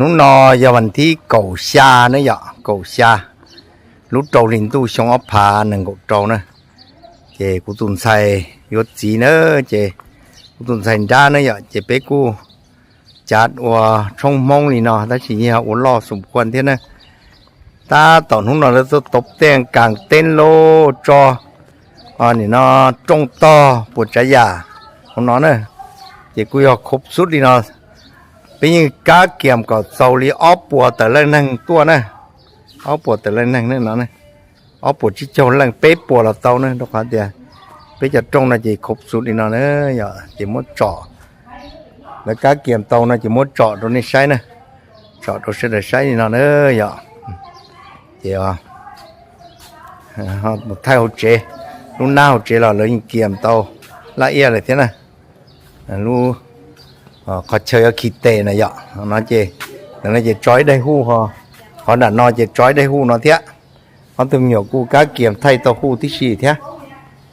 Hnub no yog ວັນທີ ເກົ້າ ເດືອນ ເນາະ ເກົ້າ ເດືອນ Lũ trâu thì tui xyoo ốc phá nâng gỗ trâu nữa. Ces cô Tùng Xài yuột gì nữa, ces cô Tùng Xài ndrab nữa yọ, ces peb kuj chặt ua trông mông li no, tab sis yog ua loj sum khuôn thiab na. Tab tom hnub no lawv tuaj tov teej kaas teb loj tso, nim no rooj tog puas tsav yam hauv no na. Ces kuj yog khov sut li no, peb yeej kab kiam kom txaus li ob puas tawm leej neeg tuaj na, ob puas tawm leej neeg no, ob puas tsib caug leej, peb puas los tau na, rau qhov tias peb cov rooj no ces khov sut li no na yom, ces muab tsom, lawv kab kiam tau no ces muab tsom rau nej saib na, tsom rau sawv daws saib li no na yom. Ces mus thaij hauv tsev, lub hnab hauv tsev los lawv yeej kiam tau laj iab lawm thiab na. Lub qhov chaw yuav khi tes na yom, no ces, no ces tso ib daim huj, qhov nram no ces tso ib daim huj no thiab. Ob tug me nyuam kuj kab kiam thaij tau huj tib si thiab.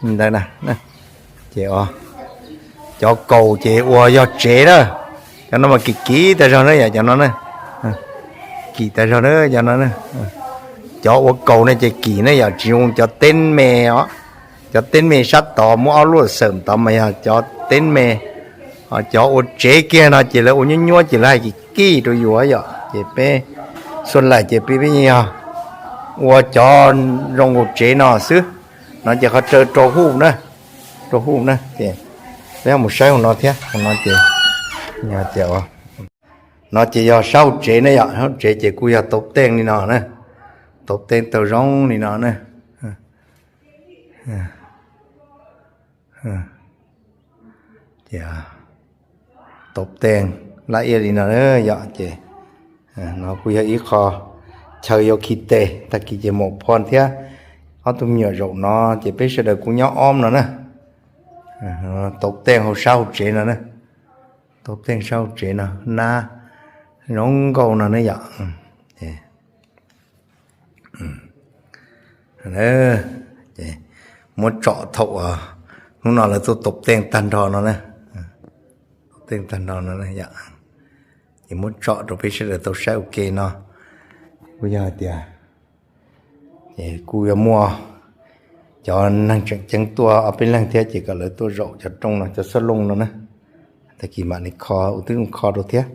Ntawd na, ces cov kaus ces ua yog tsev na, cov no mas kim kim tas zog na yom, cov no na, kim tas zog na cov no na. Cov ua kaus no ces kim na yom, tsis zoo cov teeb me os. Cov teeb me sab tod muab ob luaj xeem tod mas yog cov teeb me. Cov ua tsev kiag no ces lawv ua nyuab nyuab ces lawv hais kim kim rau yus yom, ces peb xuas laim ces peb peb yog ua cov zoo kaus tsev no xwb. No ces qhov chaw rau huj na, rau huj na, ces peb mus saib hauv no thiab, hauv no ces, no ces yog sab hauv tsev na yom, sab hauv tsev ces kuj yog tov teej li no na, tov teej tau zoo li no na. Ces tov teej laj iab li no na yom, ces no kuj yog ib qho chaw yuav khi tes, tag kis ces maum phom thiab ob tug me nyuam zaum no ces peb sawv daws kuj nyob ob no na. Tov teej hauv sab hauv tsev no na, tov teej sab hauv tsev no, hnab zoo nkauj no na yom. Muab tsom thaum hnub no lawv tuaj tov teej tag nrho no na, tov teej tag nrho no na yom, ces muab tsom rau peb sawv daws tau saib ua ke no. Kuj yog hais tias ces kuj yuav muaj cov neeg tseem ceeb tuaj ob peb leeg thiab ces kom lawv tuaj zaum cov rooj no, cov xab looj no na. Tag kis mam li kho ua twb kho rau thiab.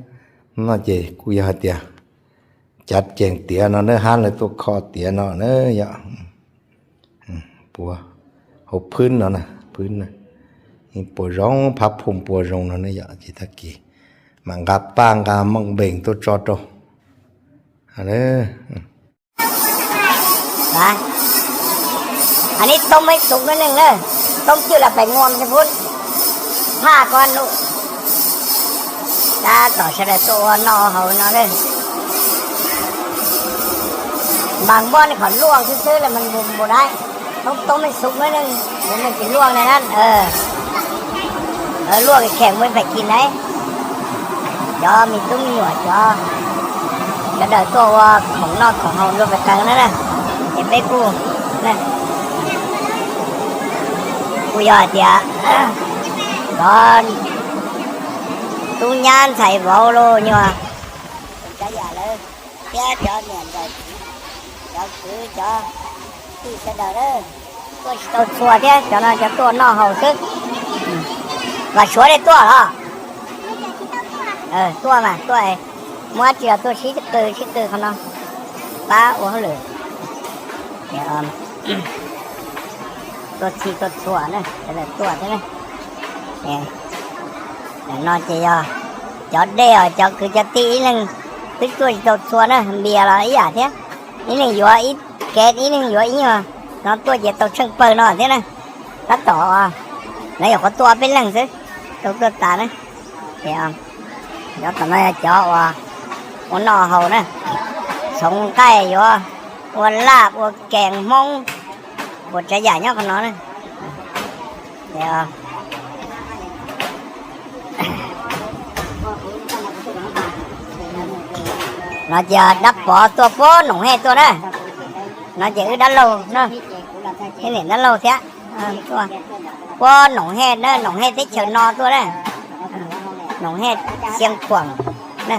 No ces kuj yog hais tias cav cees tiav no na, hab lawv tuaj kho tiav no na yom. Puas hauv phwb no na, phwb no puas zoo, phab phum puas zoo no na yom, ces tag kis mam nqa paj nqa maj npees tuaj tso rau. ອັນນີ້ຕົ້ມໃຫ້ສຸກໜ້ອຍໜຶ່ງເດີ, ຕົ້ມຈືດແລ້ວໄປງວມໃສ່ພຸ້ນ. ຜ່າກ່ອນລູກ. ຕາຕໍ່ສະໄດໂຕເນາະເຮົາເນາະເດີ. ບາງບ່ອນເຂົາລວກຊື່ໆ ແລ້ວມັນບໍ່ ບໍ່ໄດ້. ຕ້ອງຕົ້ມໃຫ້ສຸກໜ້ອຍໜຶ່ງ, ບໍ່ແມ່ນຊິລວກໃນນັ້ນ. ເອີ ເອີ ລວກໃຫ້ແຂງບໍ່ມີໃຜກິນໄດ໋. ຈອ ມີຕຸ້ມມີຫົວຈອ ກະເດີຕົວວ່າຂອງນອກຂອງເຮົາລວມໄປເຕີນນັ້ນນະ. ເຮັດໄດ້ກູນະ ກູຢອດເດຍ ດອນ ຕຸ້ງຍານໃສ່ເວົ້າໂລຍົວ ຈະຢ່າເລີຍ. ເຈົ້າ ເຈົ້າ ເຈົ້າ ເຈົ້າ ຄື ເຈົ້າ ທີ່ສະເດີເດີ ຕົວ ຕົວຊົ່ວເດ້ ເຈົ້ານະ ຈະຕົວນອກເຮົາຊຶກ ວ່າຊົ່ວໄດ້ຕົວເນາະ. ເອີ ຕົວມາ ຕົວ ເອີ ມົວເຈີຕົວຊີ້ຕື່ ຊີ້ຕື່ເຂົາເນາະ ປ້າໂອເຮົາເລີຍ ດຽວ ຕົວຊີ້ຕົວຊົ່ວນະ ຈະໄດ້ຕົວເດ້ນະ. ເອີ ນອນເຈຍອ ຈອດເດອ ຈອດຄືຈະຕີອີໜຶ່ງ ຄືຕົວຈີຕົວຊົ່ວນະ ເບຍລະອີຫຍັງເທຍ ອີໜຶ່ງຢູ່ອີແກດ ອີໜຶ່ງຢູ່ອີຫຍັງ ນອນຕົວເຈຕົວເຊິ່ງເປີນອນເທຍນະ ລະຕໍ່ອະ ນາຍກຂອຕົວເປັນເລື່ອງຊຶ ຕົວຕົວຕານະ. ເດ ດຽວຕໍ່ມາຈອດວ່າ ໂອນອເຮົານະ ສອງໄກ່ຢູ່ ອວນລາບ ອວນແກງມົງ ບົດຈະໃຫຍ່ຍອກຂະໜອນ. ດຽວ ນອນຈະດັບປໍຕົວປໍໜອງແຮ່ຕົວນະ ນອນຈະອຶດດັນໂລເນາະ ນີ້ດັນໂລເສຍ ເອີ ຕົວ ປໍໜອງແຮ່ເນາະ ໜອງແຮ່ຕິດເຊີນນອຕົວນະ ໜອງແຮ່ຊຽງຂວາງນະ.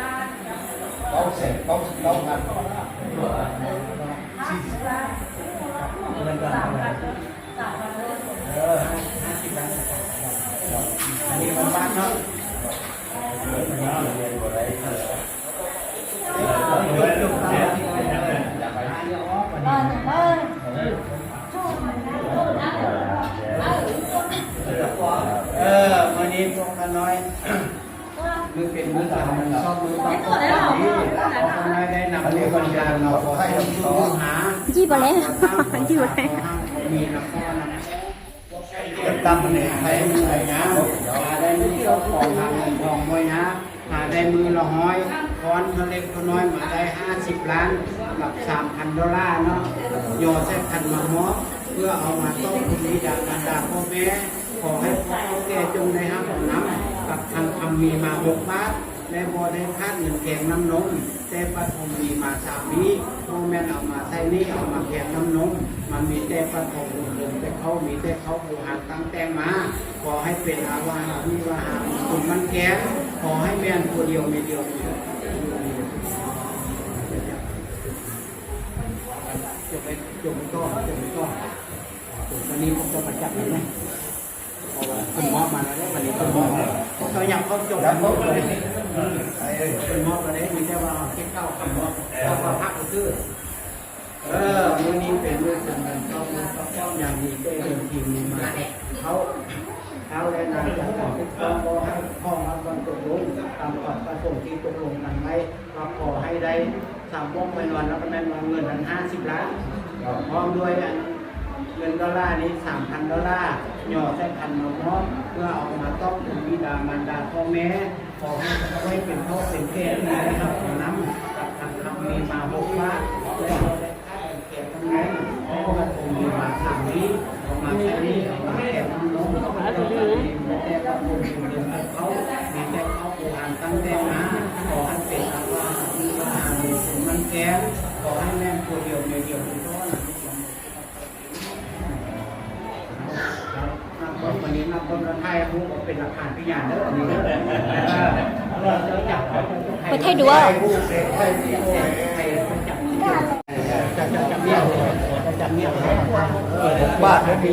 ເກົ້າແສນເກົ້າສິບເກົ້າພັນ ສີ່ສິບ ເງິນບາດ ເອີ ຫ້າສິບລ້ານ ອັນນີ້ມັນບາດເນາະ. ເອີ ມື້ນີ້ພວກຂ້ານ້ອຍ ມື້ເປັນມື້ຕາຍ ມື້ຊອບມື້ປັບ ພວກຂ້ານ້ອຍໄດ້ນຳເອົາຄວາມຢາກເນາະ ຂໍໃຫ້ເຈົ້າຜູ້ຫາ ຈີ່ບໍ່ແລ້ວ ຈີ່ບໍ່ແລ້ວ ມີນຳພໍ່ນຳ ເກັບຕັ້ງໃນໄທໃນຍາມ ຫາໄດ້ເງິນເຂົ້າຂອງ ຫາເງິນທອງບໍ່ຍາກ ຫາໄດ້ມື້ລະຮ້ອຍ ຄອນເທົ່າເລັກເທົ່ານ້ອຍ ມາໄດ້ຫ້າສິບລ້ານ ກັບສາມພັນໂດລາເນາະ ຍໍໃສ່ຂັນມາມອບ ເພື່ອເອົາມາຕອບຄຸນບິດາມານດາພໍ່ແມ່ ຂໍໃຫ້ພວກເຖົ້າແກ່ຈົ່ງໄດ້ຮັບເອົານຳ ກັບຄັງຄຳມີມາຫົກບາດ ແລະ ບໍ່ໄດ້ຂາດເງິນແກງນ້ຳນົມ ແຕ່ປະຖົມມີມາສາມີ ບໍ່ແມ່ນເອົາມາໃຊ້ໜີ້ ເອົາມາແກງນ້ຳນົມ ມັນມີແຕ່ປະຖົມບຸນເດີມແຕ່ເກົ່າ ມີແຕ່ເຂົ້າບູຮານຕັ້ງແຕ່ງມາ ຂໍໃຫ້ເປັນອາວາຫາມີວາຫາບຸນຄຸນໝັ້ນແກງ ຂໍໃຫ້ແມ່ນຜົວດຽວເມຍດຽວ ຈົບໄປ ຈົບໄປກ່ອນ ຈົບໄປກ່ອນ ວັນນີ້ພວກເຈົ້າມາຈັບກັນນະ. ເພິ່ນມອບມາແລ້ວເດ້ ບັດນີ້ເພິ່ນມອບແລ້ວ ເຈົ້າຢາກເຂົ້າຈົງ ເພິ່ນມອບແລ້ວເດ້ ມີແຕ່ວ່າເຮົາເກັບເກົ່າຄຳມອບ ເຈົ້າກໍພັກຊື່. ເອີ ມື້ນີ້ເປັນມື້ສຳຄັນ ເຈົ້າມື້ເຈົ້າຍາມດີ ແຕ່ເດີມທີມີມາເຂົ້າ ທ້າວ ແລະ ນາງຈັດການຖືກຕ້ອງບໍ່ໃຫ້ຂອງຮັບວັນຕົກລົງ ຕາມຄວາມປະສົງທີ່ຕົກລົງກັນໄວ້ ວ່າຂໍໃຫ້ໄດ້ ສາມບວກໄປນອນ ແລ້ວກໍແມ່ນວ່າເງິນນັ້ນຫ້າສິບລ້ານ ພ້ອມດ້ວຍອັນເງິນໂດລານີ້ສາມພັນໂດລາ ຍໍໃສ່ຂັນມາມອບ ເພື່ອເອົາມາຕອບຄຸນບິດາມານດາພໍ່ແມ່ ຂໍໃຫ້ໄດ້ເປັນເຖົ້າເປັນແກ່ທີ່ໄດ້ຮັບເອົານຳ ກັບທາງຄຳມີມາຫົກບາດ ແລະ ບໍ່ໄດ້ຂາດເງິນແກງນ້ຳນົມ ເພາະວ່າຄົງມີມາສາມນີ້ ເອົາມາໃຊ້ໜີ້ ເອົາມາແກງນ້ຳນົມ ເຈົ້າກໍມີແຕ່ວ່າຄົງເດີມແຕ່ເກົ່າ ມີແຕ່ເຂົ້າ ຜູ້ຫານຕັ້ງແຕ່ງມາ ຂໍໃຫ້ເປັນອາວາຫາມີວາຫາມີຄົນມັນແກງ ຂໍໃຫ້ແມ່ນຜົວດຽວເມຍດຽວ ວັນນີ້ນັບຄົນລະຖ່າຍຮູບເອົາເປັນຫຼັກຖານພະຍານເດີ ອັນນີ້ເດີ ໄປໄທດ້ວຍ ບາດເດີ ອັ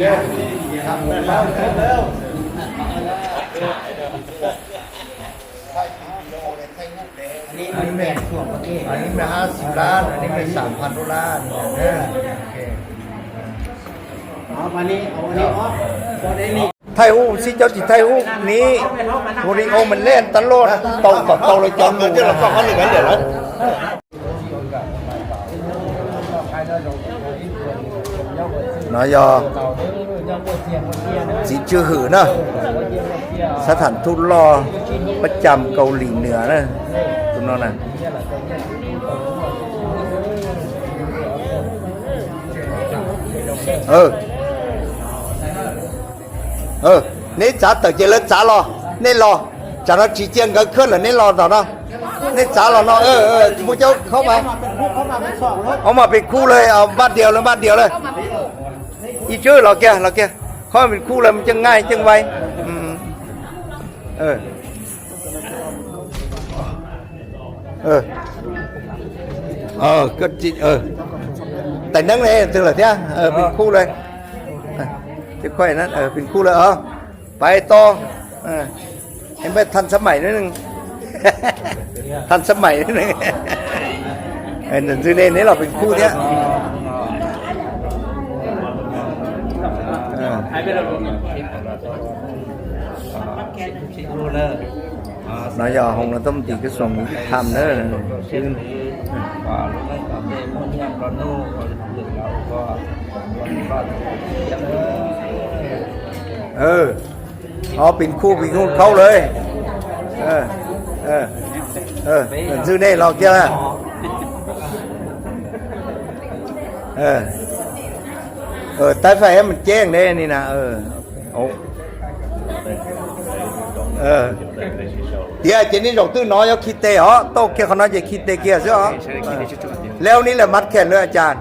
ນນີ້ແມ່ນແປດສ່ວນປະເທດ ອັນນີ້ແມ່ນຫ້າສິບລ້ານ ອັນນີ້ແມ່ນສາມພັນໂດລາ ນີ້ນະ ໂອເຄ ເອົາ ມານີ້ ເອົາອັນນີ້ອອກ ບໍ່ໄດ້ນີ້ ຖ່າຍຮູບຊິ ເຈົ້າຊິຖ່າຍຮູບນີ້ ໂທລິໂອມັນແລ່ນຕະຫຼອດ ເຕົາກັບເຕົາລະຈອນ ເຈົ້າລະກອງອັນໜຶ່ງອັນດຽວລະ ນາຍາ ຊິຈື່ຫືນະ ສະຖານທູດຫຼໍ່ປະຈຳເກົາຫຼີເໜືອນະ ຄຸນນ້ອງນະ ເອີ ເອີ ເນຈາເຕີເຈເລີນຈາຫຼໍ່ ເນຫຼໍ່ ຈານອດຈີຈຽງກາເຄື່ອນລະ ເນຫຼໍ່ຕໍ່ເນາະ ເນຈາຫຼໍ່ເນາະ ເອີ ເອີ ໝູ່ເຈົ້າເຂົ້າມາ ເອົາມາເປັນຄູ່ເລີຍ ເອົາບາດດຽວເລີຍ ບາດດຽວເລີຍ ອີເຈີຫຼໍ່ແກ ຫຼໍ່ແກ ເຂົ້າມາເປັນຄູ່ເລີຍ ມັນຈັ່ງງ່າຍຈັ່ງໄວ ອືມ ເອີ ເອີ ເອີ ກໍຈິ ເອີ ແຕ່ນັ້ນເອງ ເຖິງລະເທື່ອ ເອີ ເປັນຄູ່ເລີຍ ເອີ ຈະຄ່ອຍນັ້ນ ເອີ ເປັນຄູ່ເລີຍ ເອົາ ໄປຕໍ່ ເອີ ໃຫ້ມັນທັນສະໄໝໜ້ອຍໜຶ່ງ ທັນສະໄໝໜ້ອຍໜຶ່ງ ເອີ ນັ້ນຊື່ເນ ເນ ເຮົາເປັນຄູ່ເນຍ ເອີ ນາຍກ ຮອງລັດຖະມົນຕີກະຊວງຍຸຕິທຳເດີ ຊື່ ເອີ ເອົາ ເປັນຄູ່ ເປັນຄູ່ເຂົ້າເລີຍ ເອີ ເອີ ເອີ ເປັນຊື່ເນ ລອກເຈົ້າ ເອີ ເອີ ຕັດໄຟໃຫ້ມັນແຈ້ງເດ້ນີ້ນະ ເອີ ໂອ ເອີ ດຽວເຈນີ້ດອກຕື້ໜໍ ຢ່າຄິດເຕະເອາະ ໂຕກຽວຂະນ້ອຍ ຢ່າຄິດເຕະກຽວເສຍເອາະ ແລ້ວນີ້ແຫຼະມັດແຂນເລີຍອາຈານ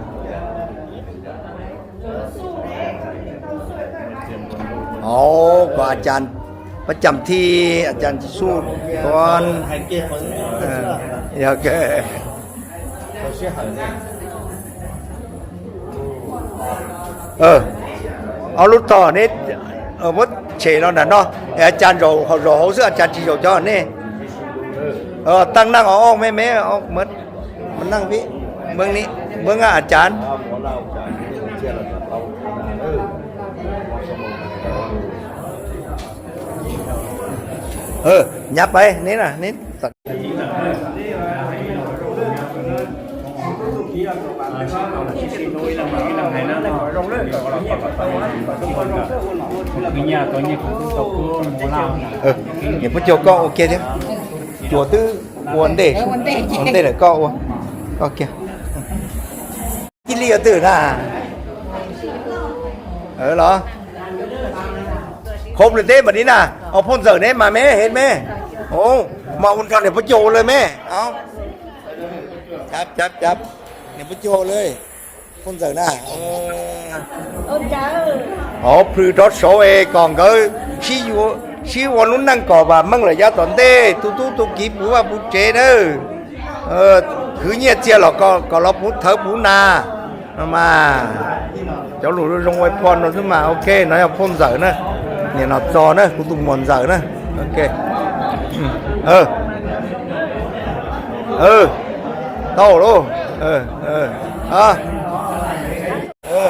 ເອົາ ກໍອາຈານປະຈຳທີ່ ອາຈານສູດກ່ອນ ເອີ. ໂອເຄ ເອີ ເອົາລຸດຕໍ່ນີ້ ເອີ ໝົດເສຍແລ້ວນະເນາະ. ອາຈານເຈົ້າ ເຂົາເຈົ້າເອົາເສື້ອອາຈານຊິເຈົ້ານີ້ ເອີ ຕັ້ງນັ່ງເອົາອອກແມ່ ແມ່ອອກໝົດ ມານັ່ງພີ້ ເບິ່ງນີ້ ເບິ່ງອາຈານ. ເອີ ຫຍັບໄປນີ້ນະ ນີ້ ເອີ ນີ້ຜູ້ຈົວກໍໂອເຄເດ້ ຈົວຕື້ ອວນເດ້ ເອີ ອວນເດ້ ອວນເດ້ແລ້ວກໍໂອເຄ. ກິນເລີຍຕື່ນນະ ເອີ ເນາະ ຄົບເລີຍເດ້ບັດນີ້ນະ. ເອົາພົ້ນເສີເດ້ ມາແມ່ ເຮັດແມ່. ໂອ້ ມາອຸ່ນກັນເດ ປະໂຈເລີຍແມ່. ເອົາ ຈັບ ຈັບ ຈັບ ເດ ປະໂຈເລີຍ ພົ້ນເສີນະ. ເອີ ໂອ້ ເຈົ້າ ອໍ ພຣຶດອດໂຊເອກອງເກີ ຊີຢູ່ ຊີວອນນຸນນັງກໍວ່າມັງລະຍະຕອນເດ ຕຸຕຸຕຸກີປູວ່າປູເຈເດີ. ເອີ ຄືເຍເຈຍລະກໍ ກໍລະປູເທີປູນາ ມາ ເຈົ້າຫຼວງລົງໄວພອນເນາະ ຂຶ້ນມາ ໂອເຄເນາະ ພົ້ນເສີເນາະ ນີ້ເນາະ ຈອເນາະ ກູຕຸມມອນເສີເນາະ ໂອເຄ ເອີ ເອີ ເຕົ້າໂລ ເອີ ເອີ ອາ ເອີ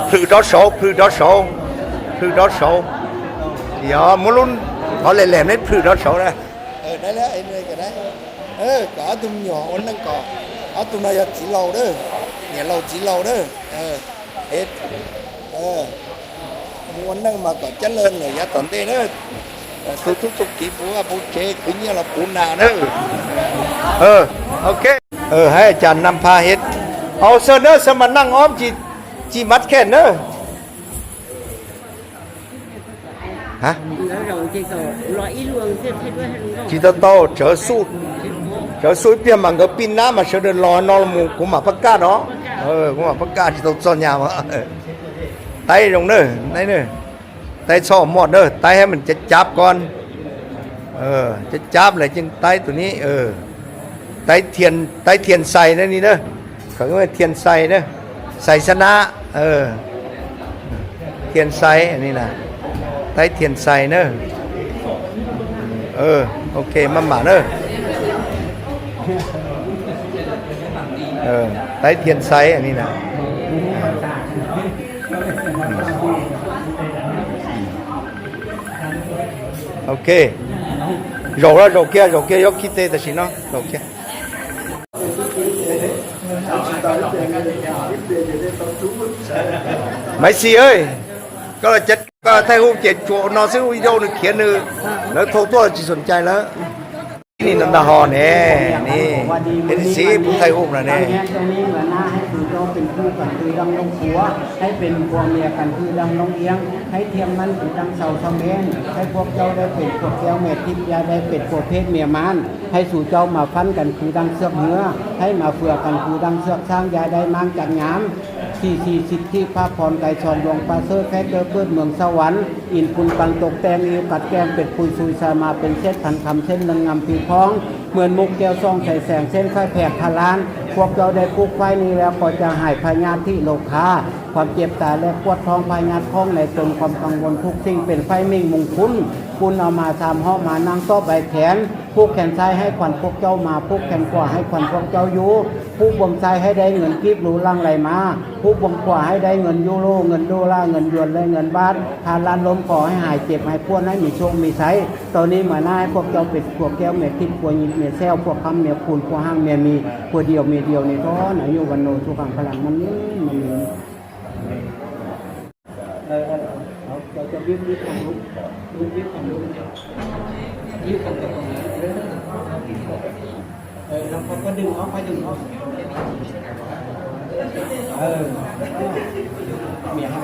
ພຣຶດອດໂຊ ພຣຶດອດໂຊ ພຣຶດອດໂຊ ດຽວ ມຸລຸນ ເອົາແຫຼມໆ ໃນພຣຶດອດໂຊນະ. ເອີ ໄດ້ແລ້ວ ເຮັດເລີຍກໍໄດ້. ເອີ ກໍເອົາຕຸ່ມຫຍໍ້ອັນນັ້ນກໍ ເອົາຕຸ່ມນາຍາຈີເຫຼົ່າເດີ ເນຍເຫຼົ່າຈີເຫຼົ່າເດີ. ເອີ ເຮັດ ເອີ ໝູ່ອັນນັ້ນມາກໍຈະເລີນເລີຍ ຢາຕອນເດເດີ. ເອີ ທຸກໆ ທຸກກີປູວ່າປູເຈ ຄືເນຍລະປູນາເດີ. ເອີ ໂອເຄ ເອີ ໃຫ້ອາຈານນຳພາເຮັດ. ເອົາ ເຊີນເດີ ເຊີນມານັ່ງອ້ອມຈີ ຈີມັດແຂນເດີ. ຮະ ຈີໂຕໂຕ ເຈີສູດ ເຈີສູດ ປຽມມັນກໍປິ່ນນ້ຳມາເຊີເດີ ລໍນອນໝູ່ ກູມາປະກາດເນາະ. ເອີ ກູມາປະກາດ ຈີໂຕໂຕ ຊອນຍາມ ໄຕ້ລົງເດີ ໄດ້ເດີ ໄຕ້ຊອກໝອດເດີ ໄຕ້ໃຫ້ມັນຈັບໆກ່ອນ. ເອີ ຈັບໆ ແລ້ວຈຶ່ງໄຕ້ໂຕນີ້ ເອີ ໄຕ້ທຽນ ໄຕ້ທຽນໄຊນະນີ້ເດີ ເຂົາເອີ້ນວ່າທຽນໄຊເດີ ໄຊຊະນະ ເອີ ທຽນໄຊ ອັນນີ້ນະ ໄຕ້ທຽນໄຊເດີ. ເອີ ໂອເຄ ໝານໆເດີ ເອີ ໄຕ້ທຽນໄຊ ອັນນີ້ນະ. ໂອເຄ ໂຈກແລ້ວ ໂຈກເກຍ ໂຈກເກຍ ຍົກຄິດເຕ ຕາຊິເນາະ ໂຈກເກຍ. ໄມຊີເອີຍ ກໍລະຈັດ ກໍຖ່າຍຮູບເຈັດໂຈນອນ ຊື້ວິດີໂອໜຶ່ງ ຂຽນໜຶ່ງ ແລ້ວໂທຕົວະ ຊິສົນໃຈແລ້ວ. ນີ້ນຳດາຮອນແນ່ ນີ້ເອັນຊີຜູ້ຖ່າຍຮູບນະແນ່. ຕາງແຮງຕົງນີ້ເໝືອນໜ້າໃຫ້ສູ່ເຈົ້າເປັນຄູ່ກັນຄືດັ່ງລົງຄົວ ໃຫ້ເປັນຜົວເມຍກັນຄືດັ່ງນ້ອງອຽງ ໃຫ້ທຽມໝັ້ນຄືດັ່ງເສົາສະເໝນ ໃຫ້ພວກເຈົ້າໄດ້ເປັນພວກແກ້ວແມ່ທິບ ຢ່າໄດ້ເປັນພວກເພດເມຍມານ ໃຫ້ສູ່ເຈົ້າມາຝັນກັນຄືດັ່ງເຊືອກເຮືອ ໃຫ້ມາເຟືອກັນຄືດັ່ງເຊືອກຊ້າງ ຢ່າໄດ້ມ້າງຈັກຍາມ ສີສີສິດທິພາບພອນໄກສອນ ຫຼວງປະເສີດແຟເຕີເປີດເມືອງສະຫວັນ ອິນປຸນກັນຕົກແຕ່ງ ອິ້ວກັດແກ້ມເປັນປຸຍຊຸຍ ສາມາເປັນເສດພັນຄຳ ເສັ້ນເລື່ອງງາມຜີທອງ ເໝືອນມຸກແກ້ວສ່ອງໃສແສງ ເສັ້ນໄຟແຜກພະລ້ານ ພວກເຈົ້າໄດ້ປູກຝ້າຍນີ້ແລ້ວ ກໍຈະຫາຍພະຍາທິໂລຄາ ຄວາມເຈັບຕາຍ ແລະ ປວດທ້ອງ ພະຍາດຂ້ອງໃນຕົນ ຄວາມກັງວົນທຸກສິ່ງ ເປັນໄຟເມັ່ງມຸງຄຸນ ປຸນເອົາມາສາມເຫາະ ມານັ່ງຕອບໃບແຂນ ຜູກແຂນຊ້າຍໃຫ້ຂວັນພວກເຈົ້າມາ ຜູກແຂນຂວາໃຫ້ຂວັນພວກເຈົ້າຢູ່ ຜູກບ່ວງຊ້າຍໃຫ້ໄດ້ເງິນກີບຫຼູ່ຫຼັ່ງໄຫຼມາ ຜູກບ່ວງຂວາໃຫ້ໄດ້ເງິນຢູໂຣ ເງິນໂດລາ ເງິນຢວນ ແລະ ເງິນບາດ ພານລ້ານລົມຂໍໃຫ້ຫາຍເຈັບຫາຍປວດ ໃຫ້ມີໂຊກມີໄຊ ຕອນນີ້ມາໜ້າໃຫ້ພວກເຈົ້າເປັນຜົວແກ້ວເມຍທິບ ຜົວຍິບເມຍແຊວ ຜົວຄ້ຳເມຍຄູນ ຜົວຫ້າງເມຍມີ ຜົວດຽວເມຍດຽວນີ້ເຖິາະ ອາຍຸວັນໂນ ສຸຂັງ ພະລັງ ມັນຍືນ ມັນຍືນ. ເອີ ເອີ ເອົາ ເຈົ້າ ເຈົ້າ ບິດ ບິດທາງລຸ້ນ ບິດ ບິດທາງລຸ້ນ ບິດທາງລຸ້ນ ເອີ ເອີ ແລ້ວກໍດຶງອອກ ຄ່ອຍດຶງອອກ ເອີ ເມຍເຮົາ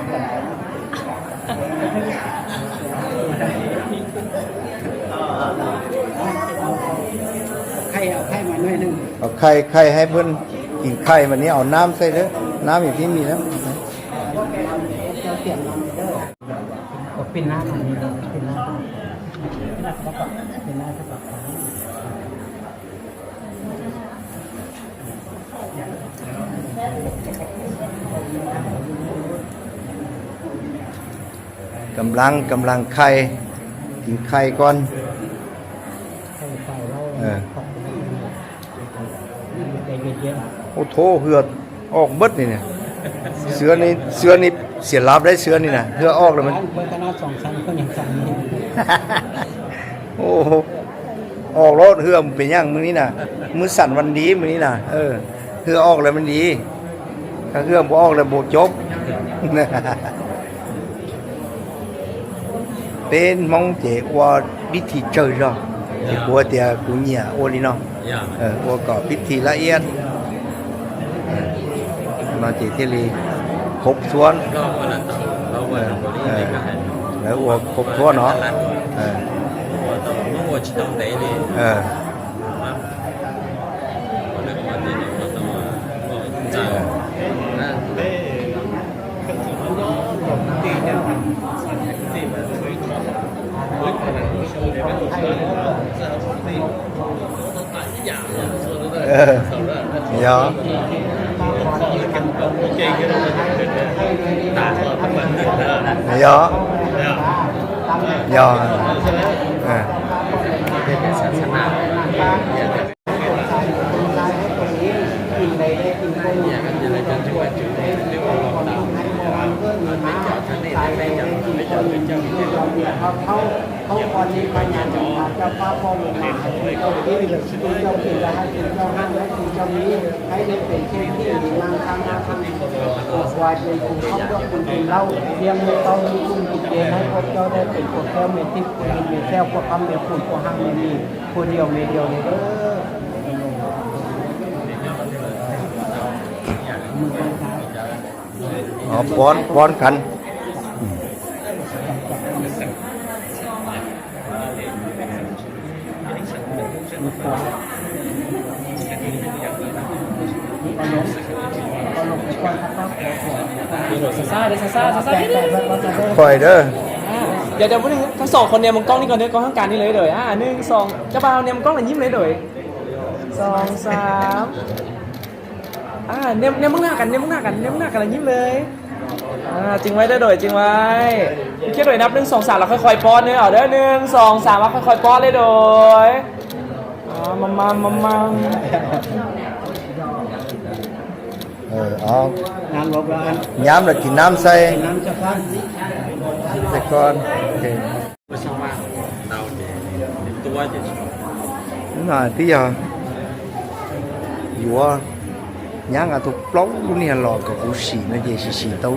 ໄຂ່ ເອົາໄຂ່ມາໜ້ອຍໜຶ່ງ ເອົາໄຂ່ ໄຂ່ໃຫ້ເພິ່ນກິນໄຂ່ ບາດນີ້ເອົານ້ຳໃສ່ເດີ ນ້ຳຢູ່ທີ່ມີແລ້ວ. ເອົາເປັນໜ້າມັນນີ້ເດີ ເປັນໜ້າ ເປັນໜ້າສະບັບ ເປັນໜ້າສະບັບ. ກຳລັງ ກຳລັງໄຂ່ ກິນໄຂ່ກ່ອນ. ເອີ ໂອ້ໂຖ ເຫື່ອອອກເບິດນີ້ນະ. ເສືອນີ້ ເສືອນີ້ເສຍລາບໄດ໋ ເສືອນີ້ນະ ເຫື່ອອອກແລ້ວມັນ ໂອ້ໂຫ ອອກໂລດ. ເຫື່ອມັນເປັນຫຍັງມື້ນີ້ນະ? ມື້ສັນວັນດີມື້ນີ້ນະ. ເອີ ເຫື່ອອອກແລ້ວມັນດີ. ຖ້າເຫື່ອບໍ່ອອກແລ້ວບໍ່ຈົບ. ເປັນມອງເຈ ອວດວິທີເຈີເນາະ ເຈ ກົວເຕຍ ກູເນຍ ອວດລີເນາະ. ເອີ ອວດກໍພິທີລະອຽດ ມາເຈ ເທລີ ຄົບຖ້ວນ. ເອີ ເອີ ແລ້ວອວດຄົບຖ້ວນເນາະ. ເອີ ເອີ ເອີ ເອີ ເອີ ເອີ ເຂົາກ່ອນນີ້ພະຍາເຈົ້າຟ້າ ເຈົ້າຟ້າພໍ່ລົງມາໃຫ້ເຈົ້າກິນ ເຈົ້າກິນແລ້ວໃຫ້ເປັນເຈົ້າຮັ່ງ ໃຫ້ເປັນເຈົ້າມີ ໃຫ້ໄດ້ເປັນເສດຖີມີນາງທາງໜ້າທາງ ຂໍຖວາຍເປັນບຸນຄຳດອກບຸນເປັນເຫຼົ້າ ລ້ຽງລູກເຕົ້າມີກຸນກິນເຈນ ໃຫ້ພວກເຈົ້າໄດ້ເປັນພວກແກ້ວແມ່ທິບ ຜູ້ຍິນແມ່ແຊວ ພວກຄຳແມ່ຄູນ ພວກຮັ່ງແມ່ມີ ຜູ້ດຽວແມ່ດຽວນີ້ເດີ. ອໍ ປ້ອນ ປ້ອນກັນ. ຊ້າໆເດີ ຊ້າໆ ຊ້າໆ ຄ່ອຍເດີ. ອ່າ ດຽວໆ ຜູ້ໜຶ່ງ ທັງສອງຄົນແນມມອງກ້ອງນີ້ກ່ອນເດີ ກ້ອງທາງການນີ້ເລີຍເດີ. ອ່າ ໜຶ່ງ ສອງ ເຈົ້າບ່າວແນມມອງກ້ອງແລ້ວຍິ້ມເລີຍເດີ. ສອງ ສາມ ອ່າ ແນມ ແນມມອງໜ້າກັນ ແນມມອງໜ້າກັນ ແນມມອງໜ້າກັນແລ້ວຍິ້ມເລີຍ. ອ່າ ຈິງໄວ້ເດີໂດຍ ຈິງໄວ້ ໂອເຄ ໂດຍ ນັບ ໜຶ່ງ ສອງ ສາມ ແລ້ວຄ່ອຍໆ ປ້ອນເດີ. ເອົາເດີ ໜຶ່ງ ສອງ ສາມ ແລ້ວຄ່ອຍໆ ປ້ອນເລີຍໂດຍ. ອ່າ ມາມາມາມາ ເອີ ເອົາ ນ້ຳລົງແລ້ວ ຍາມແລ້ວກິນນ້ຳໃສ່ ກິນນ້ຳຊະກ່ອນ ກິນໃສ່ກ່ອນ. ໂອເຄ ນາຕິຍາ ຢູ່ວ່າ ຍ່າງອາທຸປອງນີ້ຫຼອກກັບກູສີນະເຈ ສີສີເຕົ້າ.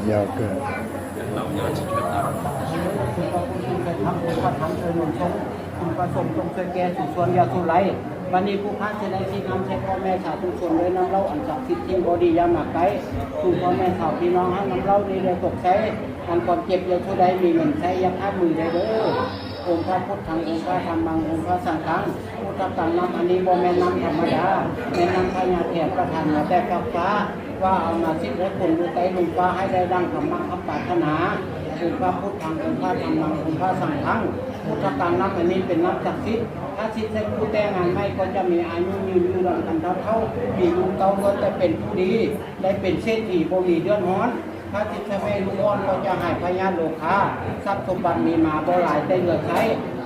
ເຈົ້າເກີດ ຄຸນພະສົງຈົ່ງຊ່ວຍແກ່ສູ່ຊົນຢ່າສູ່ໄຫຼ. ບັດນີ້ຜູ້ຂ້າຊິໄດ້ຊີ້ນຳໃສ່ພໍ່ແມ່ສາທຸຊົນດ້ວຍນ້ຳເຫຼົ້າອັນສັກສິດ ສິ່ງບໍ່ດີຢ່າມາໃກ້. ສູ່ພໍ່ແມ່ສາພີ່ນ້ອງໃຫ້ນ້ຳເຫຼົ້ານີ້ໄດ້ຕົກໃຊ້ ອັນຄວາມເຈັບຢ່າສູ່ໄດ້ມີເງິນໃຊ້ ຢ່າຂາດມືໄດ້ເດີ. ອົງພະພຸດທັງ ອົງພະທຳມັງ ອົງພະສັງຄັງ. ພຸດທະກັງ ນ້ຳອັນນີ້ບໍ່ແມ່ນນ້ຳທຳມະດາ ແມ່ນນ້ຳພະຍາແຖນປະທານມາແຕ່ຟາກຟ້າ ວ່າເອົາມາສິດໃຫ້ຄົນຢູ່ໃຕ້ລຸ່ມຟ້າໃຫ້ໄດ້ດັ່ງຄຳໝັ້ນຄຳປາດຖະໜາ. ອົງພະພຸດທັງ ອົງພະທຳມັງ ອົງພະສັງຄັງ. ພຸດທະກັງ ນ້ຳອັນນີ້ເປັນນ້ຳສັກສິດ ຖ້າສິດໃສ່ຄູ່ແຕ່ງງານໃໝ່ກໍຈະມີອາຍຸຍືນຢູ່ນຳກັນເທົ່າໆ ມີລູກເຕົ້າລ້ວນແຕ່ເປັນຜູ້ດີ ໄດ້ເປັນເສດຖີບໍ່ມີເດືອດຮ້ອນ. ຖ້າສິດໃສ່ແມ່ລູກອ່ອນກໍຈະຫາຍພະຍາດໂລຄາ ຊັບສົມບັດມີມາບໍ່ຫຼາຍແຕ່ເຫຼືອໃຊ້.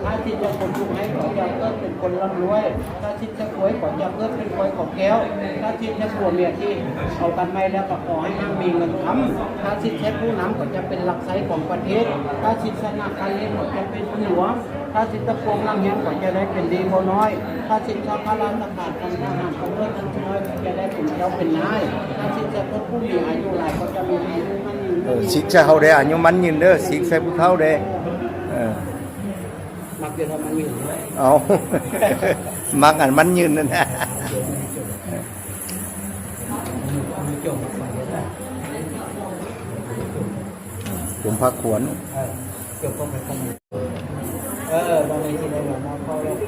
ຖ້າສິດໃສ່ຄົນລູກໃຫ້ກໍຈະເກີດເປັນຄົນລ່ຳລວຍ. ຖ້າສິດໃສ່ຄວາຍກໍຈະເກີດເປັນຄວາຍຂອງແກ້ວ. ຖ້າສິດໃສ່ຜົວເມຍທີ່ເອົາກັນໃໝ່ແລ້ວກໍຂໍໃຫ້ຮັ່ງມີເງິນຄຳ. ຖ້າສິດໃສ່ຜູ້ນຳກໍຈະເປັນຫຼັກໄຊຂອງປະເທດ. ຖ້າສິດໃສ່ນັກການເລນກໍຈະເປັນຜູ້ຫຼວງ. ຖ້າສິດໃສ່ພວກນັກຮຽນກໍຈະໄດ້ເປັນດີບໍ່ນ້ອຍ. ຖ້າສິດໃສ່ຂ້າລາຊະການ ທັງທະຫານ ທັງເລີດ ທັງນ້ອຍ ຈະໄດ້ເປັນເຈົ້າເປັນນາຍ. ຖ້າສິດໃສ່ຄົນຜູ້ມີອາຍຸຫຼາຍກໍຈະມີອາຍຸໝັ້ນຍືນ. ເອີ ສິດໃສ່ເຮົາເດ້ ອາຍຸໝັ້ນຍືນເດີ ສິດໃສ່ຜູ້ເຖົ້າເດ້. ເອີ ມັກຢູ່ເນາະ ມັນຍືນ. ເອົາ ມັກອັນມັນຍືນນັ້ນນະ. ຈຸ່ມຜັກຂວນ ເອີ ຈຸ່ມຜັກຂວນ ເອີ ບໍ່ແມ່ນຊິໄດ້ມາເວົ້າ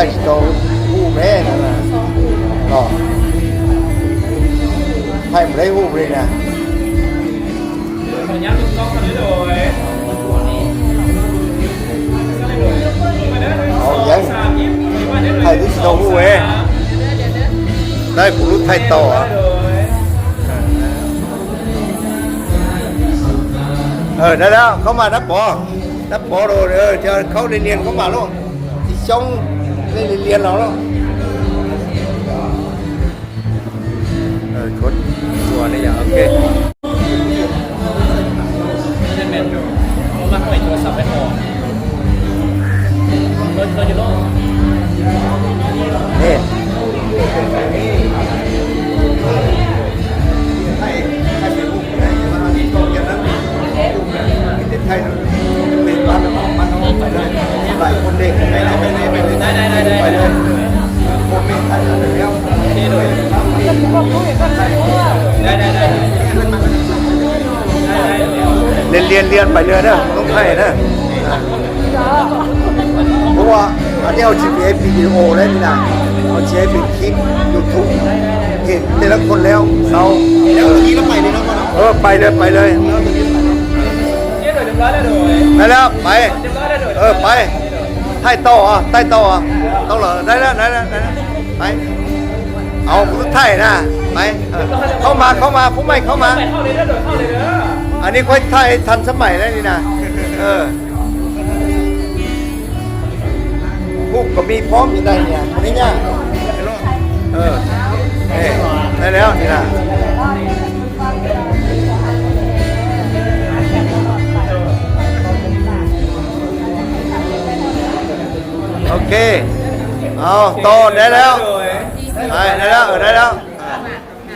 ໃຫ້ເຂົາຮູ້ແມ້ນັ້ນນະ ເນາະ ໃຫ້ບໍ່ໄດ້ຮູ້ເລີຍນະ. ເອົາຫຍັງ ໃຫ້ທີ່ເຂົາຮູ້ເວີຍ ໄດ້ ກູລຸດໄທຕໍ່. ເອີ ໄດ້ແລ້ວ ເຂົ້າມານຳປໍ ນຳປໍໂລດ. ເອີ ຈະເຂົ້າລຽນໆ ເຂົ້າມາໂລດ ຊິຊ່ອງໄດ້ລຽນໆ ເອົາໂລດ. ເອີ ກົດຕົວນີ້ຢ່າ ໂອເຄ ແມ່ນຢູ່ ມັກຫ້ອຍໂທລະສັບໄວ້ພໍ ເອີ ເອີ ຢູ່ໂລດ ນີ້ ລຽນໆ ລຽນໄປເລື້ອຍເດີ ຕ້ອງໄທເດີ. ເພາະວ່າອັນນີ້ເຮົາຊິເຮັດວິດີໂອແລ້ວນີ້ນະ ເຮົາຊິເຮັດເປັນຄລິບຢູທູບ ເຫັນແຕ່ລະຄົນແລ້ວ ເອົາ ແລ້ວທີລະໄປເລີຍເນາະ. ເອີ ໄປເລີຍ ໄປເລີຍ ໄດ້ແລ້ວ ໄປ ເອີ ໄປ ຖ່າຍຕໍ່ ຖ່າຍຕໍ່ ຕ້ອງເລີຍ ໄດ້ແລ້ວ ໄດ້ແລ້ວ ໄດ້ແລ້ວ ໄປ ເອົາ ຖ່າຍນະ ໄປ ເອີ ເຂົ້າມາ ເຂົ້າມາ ຜູ້ໃໝ່ເຂົ້າມາ ອັນນີ້ຂ້ອຍຖ່າຍທັນສະໄໝແລ້ວນີ້ນະ ເອີ. ຮູບກໍມີພ້ອມຢູ່ໃນນີ້ ບໍ່ໄດ້ຍາກ. ເອີ ນີ້ ໄດ້ແລ້ວນີ້ນະ. ໂອເຄ ເອົາ ຕໍ່ໄດ້ແລ້ວ ໄດ້ແລ້ວ ເອີ ໄດ້ແລ້ວ.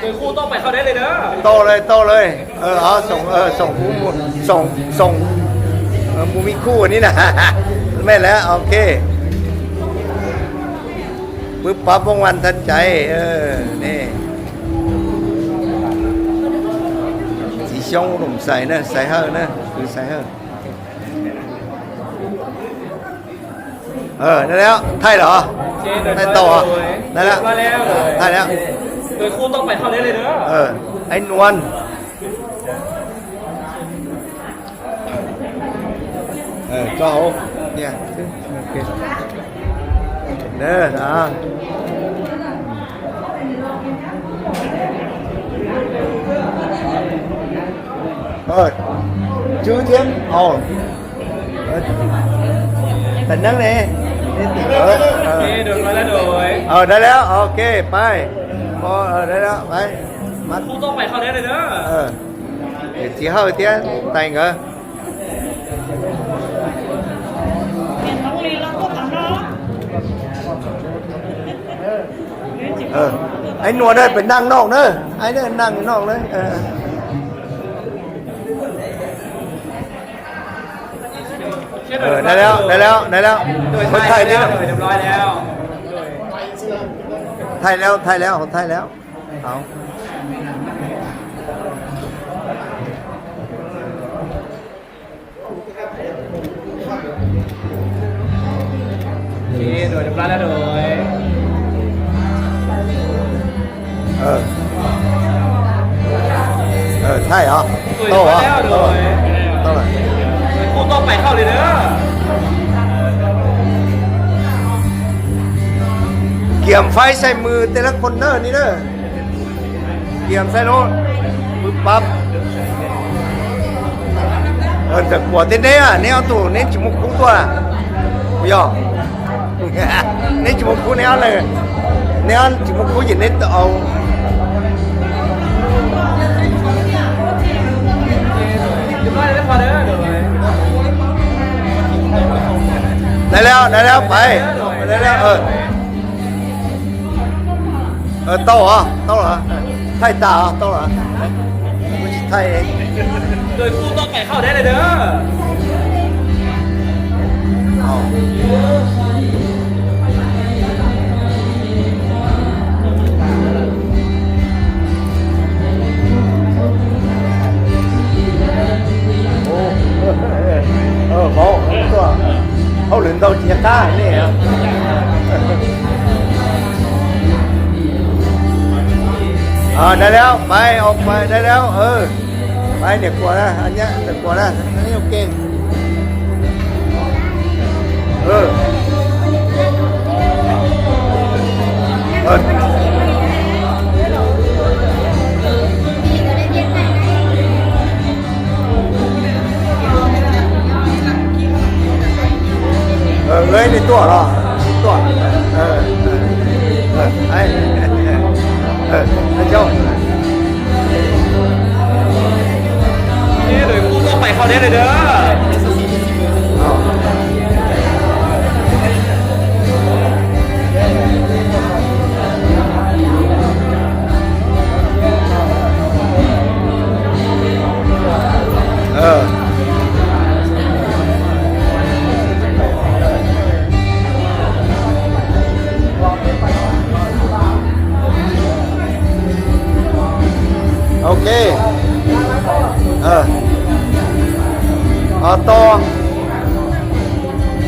ໂດຍຄູ່ຕໍ່ໄປເຂົ້າໄດ້ເລີຍເດີ ຕໍ່ເລີຍ ຕໍ່ເລີຍ ເອີ ເອົາ ສົ່ງ ເອີ ສົ່ງຜູ້ ສົ່ງ ສົ່ງ ເອີ ຜູ້ມີຄູ່ນີ້ນະ ແມ່ນແລ້ວ ໂອເຄ ປຶບປັບ ວ່ອງໄວທັນໃຈ ເອີ ນີ້ ສີຊອງອຸດົມໄຊເນາະ ໄຊເຮີເນາະ ຄືໄຊເຮີ. ເອີ ໄດ້ແລ້ວ ໄທເດີ ໄທຕໍ່ ໄດ້ແລ້ວ ໄທແລ້ວ ໂດຍຄູ່ຕໍ່ໄປເຂົ້າໄດ້ເລີຍເດີ ເອີ ໄອ້ນວນ ເອີ ເຈົ້າ ເນຍ ໂອເຄ ເດີ ອ່າ. ເອີ ຈື່ທຽນ ເອົາ ເອີ ເປັນຫຍັງນີ້ ເອີ ເອີ ເອີ ໄດ້ແລ້ວ ໂອເຄ ໄປ ພໍ ເອີ ໄດ້ແລ້ວ ໄປ ມາ ຄູ່ຕໍ່ໄປເຂົ້າໄດ້ເລີຍເດີ ເອີ ຊິເຮົາທຽນ ແຕ່ງ ເອີ. ເອີ ໄອ້ໜວດເດີ ໄປນັ່ງນອກເດີ ໄອ້ເດີ ນັ່ງນອກເລີຍ ເອີ ເອີ ໄດ້ແລ້ວ ໄດ້ແລ້ວ ໄດ້ແລ້ວ ຄົນໄທນີ້ ຮຽບຮ້ອຍແລ້ວ ໄທແລ້ວ ໄທແລ້ວ ໄທແລ້ວ ເອົາ. ໂອເຄ ໂດຍ ຮຽບຮ້ອຍແລ້ວ ໂດຍ ເອີ ເອີ ໃຊ່ເຫາະ ໂຕເຫາະ ໂຕ ໂຕ ໂຕ ຄູ່ຕໍ່ໄປເຂົ້າເລີຍເດີ ກຽມໄຟໃສ່ມືແຕ່ລະຄົນເດີ ນີ້ເດີ. ກຽມໃສ່ໂລດ ປຶບປັບ ເອີ ຈະກົວແທ້ໆ ແນວໂຕນີ້ຈິໝົກຄຸຕົວ ບໍ່ຢອກ ນີ້ຈິໝົກຄຸແນວເລີຍ ແນວຈິໝົກຄຸຢູ່ໃນເອົາ ໄດ້ແລ້ວ ໄດ້ແລ້ວ ໄປ ໄດ້ແລ້ວ ເອີ. ເອີ ໂຕເຫາະ ໂຕເຫາະ ຖ່າຍຕາເຫາະ ໂຕເຫາະ ກູຊິຖ່າຍເອງ ໂດຍຄູ່ຕໍ່ໄປເຂົ້າໄດ້ເລີຍເດີ ເອົາ ໂອ້ ເອີ ເວົ້າຕົວະ ເຮົາເລີນເຕົ້າຈິຍາການີ້ ເອີ. ອ່າ ໄດ້ແລ້ວ ໄປ ອອກໄປ ໄດ້ແລ້ວ ເອີ ໄປ ດຽວກວ່ານະ ອັນເນີ້ຍ ດຽວກວ່ານະ ອັນນີ້ໂອເຄ ເອີ ເອີ ເອີ ເອີຍ ໃນຕົວເນາະ ຕົວ ເອີ ເອີ ເອີ ໃຫ້ ເອີ ໃຫ້ເຈົ້າ ນີ້ໂດຍຄູ່ຕໍ່ໄປເຂົ້າໄດ້ເລີຍເດີ. ເອີ ໂອເຄ ເອີ ເອົາຕໍ່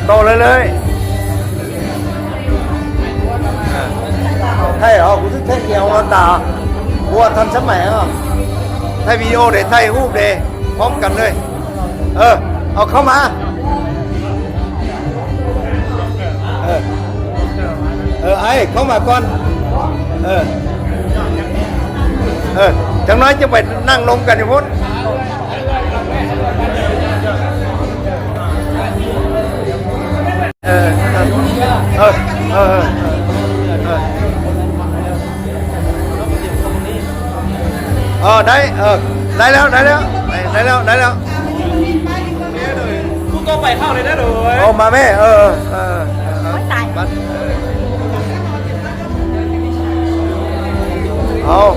ຕໍ່ເລື້ອຍໆ. ໃຊ່ເຫາະ ກູຖືກແທັກດຽວຕາ ຫົວທັນສະໄໝເນາະ ຖ່າຍວິດີໂອເດ້ ຖ່າຍຮູບເດ້ ພ້ອມກັນເລີຍ. ເອີ ເອົາເຂົ້າມາ ເອີ ເອີ ອ້າຍ ເຂົ້າມາກ່ອນ ເອີ ເອີ ຈັກໜ້ອຍຈະໄປນັ່ງລົມກັນຢູ່ພຸ້ນ. ເອີ ເອີ ເອີ ເອີ ເອີ ເອີ ໄດ້ ເອີ ໄດ້ແລ້ວ ໄດ້ແລ້ວ ໄດ້ແລ້ວ ໄດ້ແລ້ວ ຜູ້ຕໍ່ໄປເຂົ້າເລີຍເດີ. ເອົາມາແມ່ ເອີ ເອີ ເອີ ໂອ້ຍ ຕາຍ ມາ ເອົາ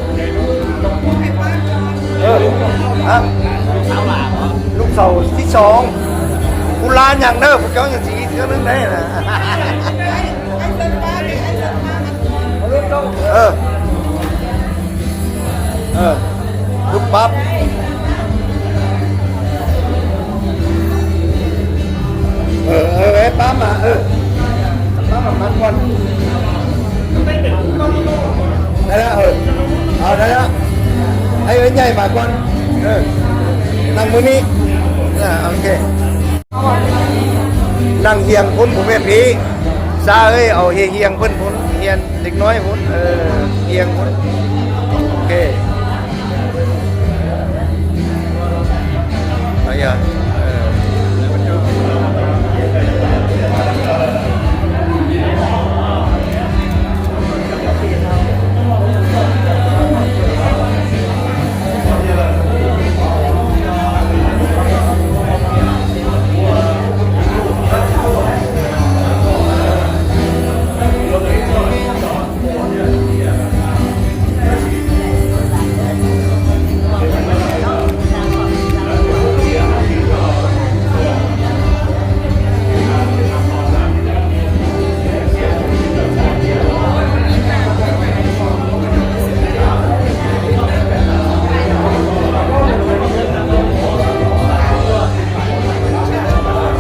ເອີ ຮະ ລູກສາວທີສອງ ກູລາຍັງເດີ ພວກເຈົ້າຍັງຊິອີກເທື່ອໜຶ່ງໄດ້ນະ ເອີ ເອີ ປຸບປັບ ເອີ ເອີ ປ້າມາ ເອີ ປ້າມາ ມາກ່ອນ ໄດ້ແລ້ວ ເອີ ເອົາ ໄດ້ແລ້ວ ໃຫ້ເອີໃຫຍ່ມາກ່ອນ ເອີ ນັ່ງມື້ນີ້ ອ່າ ໂອເຄ. ນັ່ງຮຽງພຸ້ນ ຜູ້ແມ່ນພີ້ ຊາເອີຍ ເອົາຮຽງເພິ່ນພຸ້ນ ຮຽງເດັກນ້ອຍພຸ້ນ ເອີ ຮຽງພຸ້ນ ໂອເຄ ໄປ ເອີ. ໂ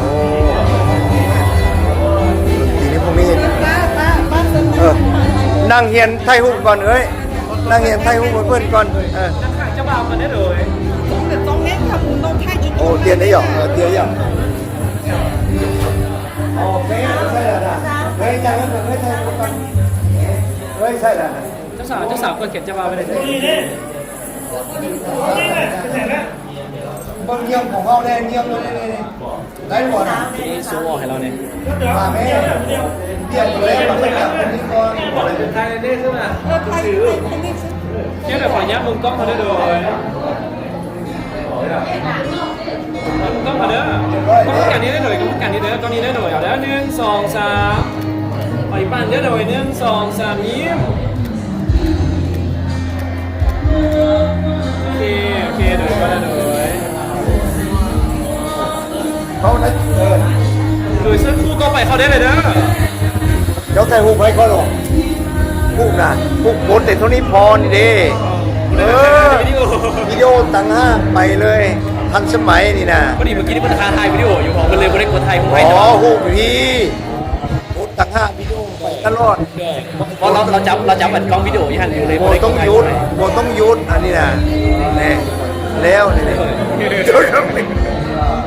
ອ້ ດົນຕີນີ້ບໍ່ມີ ເອີ ນັ່ງຮຽນຖ່າຍຮູບກ່ອນເອີຍ ນັ່ງຮຽນຖ່າຍຮູບໃຫ້ເພິ່ນກ່ອນ ເອີ ນັ່ງຂ້າງເຈົ້າບ່າວກ່ອນເດີ. ໂອ້ ຕຽນໄດ້ຫຍັງ ເອີ ຕຽນຫຍັງ ເຈົ້າສາວ ເຈົ້າສາວເພິ່ນຂຽນເຈົ້າບ່າວໄວ້ໃດ? ເບິ່ງນຽມຂອງເຮົາແດ່ ນຽມຕົວນີ້ ໄດ້ບໍ່ນະ? ນີ້ໂຊອອກໃຫ້ລາວແດ່ ມາແມ່ ນຽມຕົວແລກ ມາເບິ່ງນຽມຕົວນີ້ກ່ອນ ຖ່າຍໃນນີ້ຊະນະ ເອີ ຖ່າຍ ຖ່າຍໃນນີ້ຊະ ເຈົ້າໄດ້ຂໍອະນຸຍາດມຸມກ້ອງເຮົາເດີ ໂດຍ ມຸມກ້ອງເຮົາເດີ ກ້ອງກັນນີ້ເດີ ໂດຍ ກ້ອງກັນນີ້ເດີ ກ້ອງນີ້ເດີ ໂດຍ ເອົາເດີ ໜຶ່ງ ສອງ ສາມ ໄປປັ້ນເດີ ໂດຍ ໜຶ່ງ ສອງ ສາມ ຍິ້ມ. ໂອເຄ ໂອເຄ ໂດຍ ໂດຍ ເຂົ້າໄດ້ ເອີ ໂດຍ ເຊີນຄູ່ຕໍ່ໄປເຂົ້າໄດ້ເລີຍເດີ. ເຈົ້າຖ່າຍຮູບໃຫ້ຂ້ອຍເນາະ ຮູບນະ ຮູບກົດແຕ່ເທົ່ານີ້ພໍນີ້ເດ້ ເອີ ວິດີໂອ ວິດີໂອຕ່າງຫາກໄປເລີຍ ທັນສະໄໝນີ້ນະ. ພໍດີເມື່ອກີ້ນີ້ເພິ່ນຄາຖ່າຍວິດີໂອຢູ່ ເພິ່ນເລີຍບໍ່ໄດ້ກົດຖ່າຍຮູບໃຫ້ ອໍ ຮູບຢູ່ພີ້ ກົດຕ່າງຫາກ ວິດີໂອໄປ ຕະຫຼອດ ເພາະເຮົາ ເຮົາຈັບ ເຮົາຈັບອັນກ້ອງວິດີໂອຢູ່ຫັ້ນຢູ່ເລີຍ ບໍ່ຕ້ອງຢຸດ ບໍ່ຕ້ອງຢຸດ ອັນນີ້ນະ ແນ່ ແລ້ວນີ້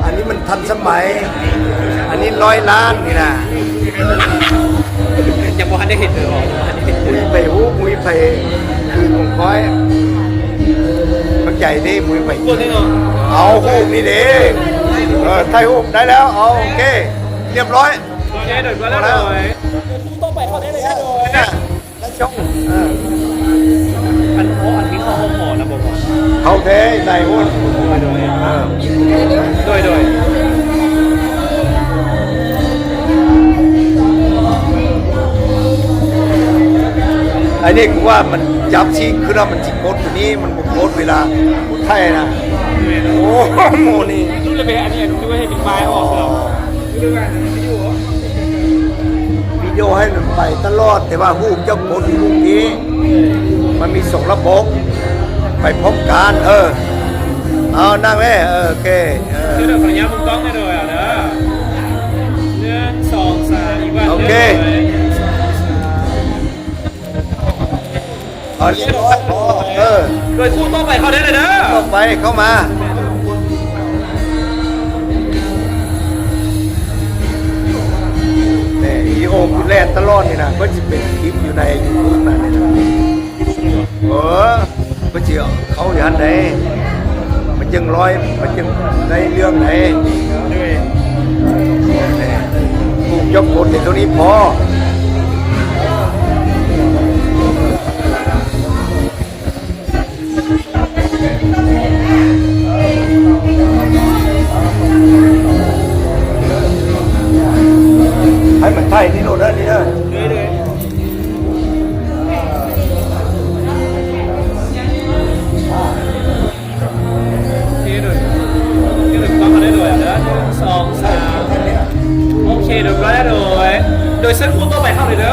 ອັນນີ້ມັນທັນສະໄໝ ອັນນີ້ຮ້ອຍລ້ານນີ້ນະ ຍັງບໍ່ທັນໄດ້ເຫັນເລີຍ ບໍ່ທັນໄດ້ເຫັນ ອຸ້ຍ ໄປຮູ້ ອຸ້ຍ ໄປ ຄືຂອງຂ້ອຍ ເຂົ້າໃຈເດ້ ອຸ້ຍ ໄປ ເອົາຮູບນີ້ເດ້ ເອີ ຖ່າຍຮູບໄດ້ແລ້ວ ເອົາ ໂອເຄ ຮຽບຮ້ອຍ ໂອເຄ ໂດຍ ພໍແລ້ວ ໂດຍ ຕໍ່ໄປເຂົ້າໄດ້ເລີຍ ໂດຍ ແລ້ວຈົ່ງ ເອີ ອັນ ໂອ້ ອັນນີ້ເຂົ້າຫ້ອງໝໍນະບໍ່? ເຂົ້າແທ້ ໄດ້ໂພດ ໂດຍ ໂດຍ ເອີ ໂດຍ ໂດຍ ອັນນີ້ຄືວ່າມັນຈັບຊີ້ ຄືວ່າມັນຊິກົດຕົວນີ້ ມັນບໍ່ກົດເວລາ ໄທນະ ໂອ້ ໂມນີ້ ດູແລວເບ ອັນນີ້ ອັນນີ້ ໃຫ້ເປັນບາຍອອກເນາະ ວິດີໂອໃຫ້ມັນໄປຕະຫຼອດ ແຕ່ວ່າຮູບເຈົ້າກົດຢູ່ຮູບນີ້ ມັນມີສອງລະບົບ ໄປພ້ອມກັນ ເອີ ເອົາ ນັ່ງແມ້ ເອີ ໂອເຄ ເອີ ເດີ ຂໍອະນຸຍາດມຸມກ້ອງແດ່ເດີ ເດີ ໜຶ່ງ ສອງ ສາມ ອີກບາດ ໂອເຄ ໜຶ່ງ ສອງ ສາມ ເອົາ ຮຽບຮ້ອຍພໍ ເອີ ໂດຍຄູ່ຕໍ່ໄປເຂົ້າໄດ້ເລີຍເດີ ຕໍ່ໄປເຂົ້າມາ ແນ່ ວິດີໂອກູແລ່ນຕະຫຼອດນີ້ນະ ເພິ່ນຊິເປັນຄລິບຢູ່ໃນຢູທູບນັ້ນນີ້ນະ ເອີ ເພິ່ນຊິເອົາເຂົ້າຢູ່ຫັ້ນໃດ ມັນຈຶ່ງຮ້ອຍ ມັນຈຶ່ງໄດ້ເລື່ອງໃດ ໂດຍ ແນ່ ປູກຢອກກົດໃນຕົວນີ້ພໍ. ໃຫ້ມັນໄຖນີ້ໂລດເດີ ນີ້ເດີ ໂດຍ ໂດຍ ໂອເຄ ໂດຍ ໂດຍ ຕ້ອງເຂົ້າໄດ້ໂດຍ ເດີ ໜຶ່ງ ສອງ ສາມ ໂອເຄ ໂດຍ ກໍໄດ້ໂດຍ ໂດຍ ເຊີນຄູ່ຕໍ່ໄປເຂົ້າເລີຍເດີ.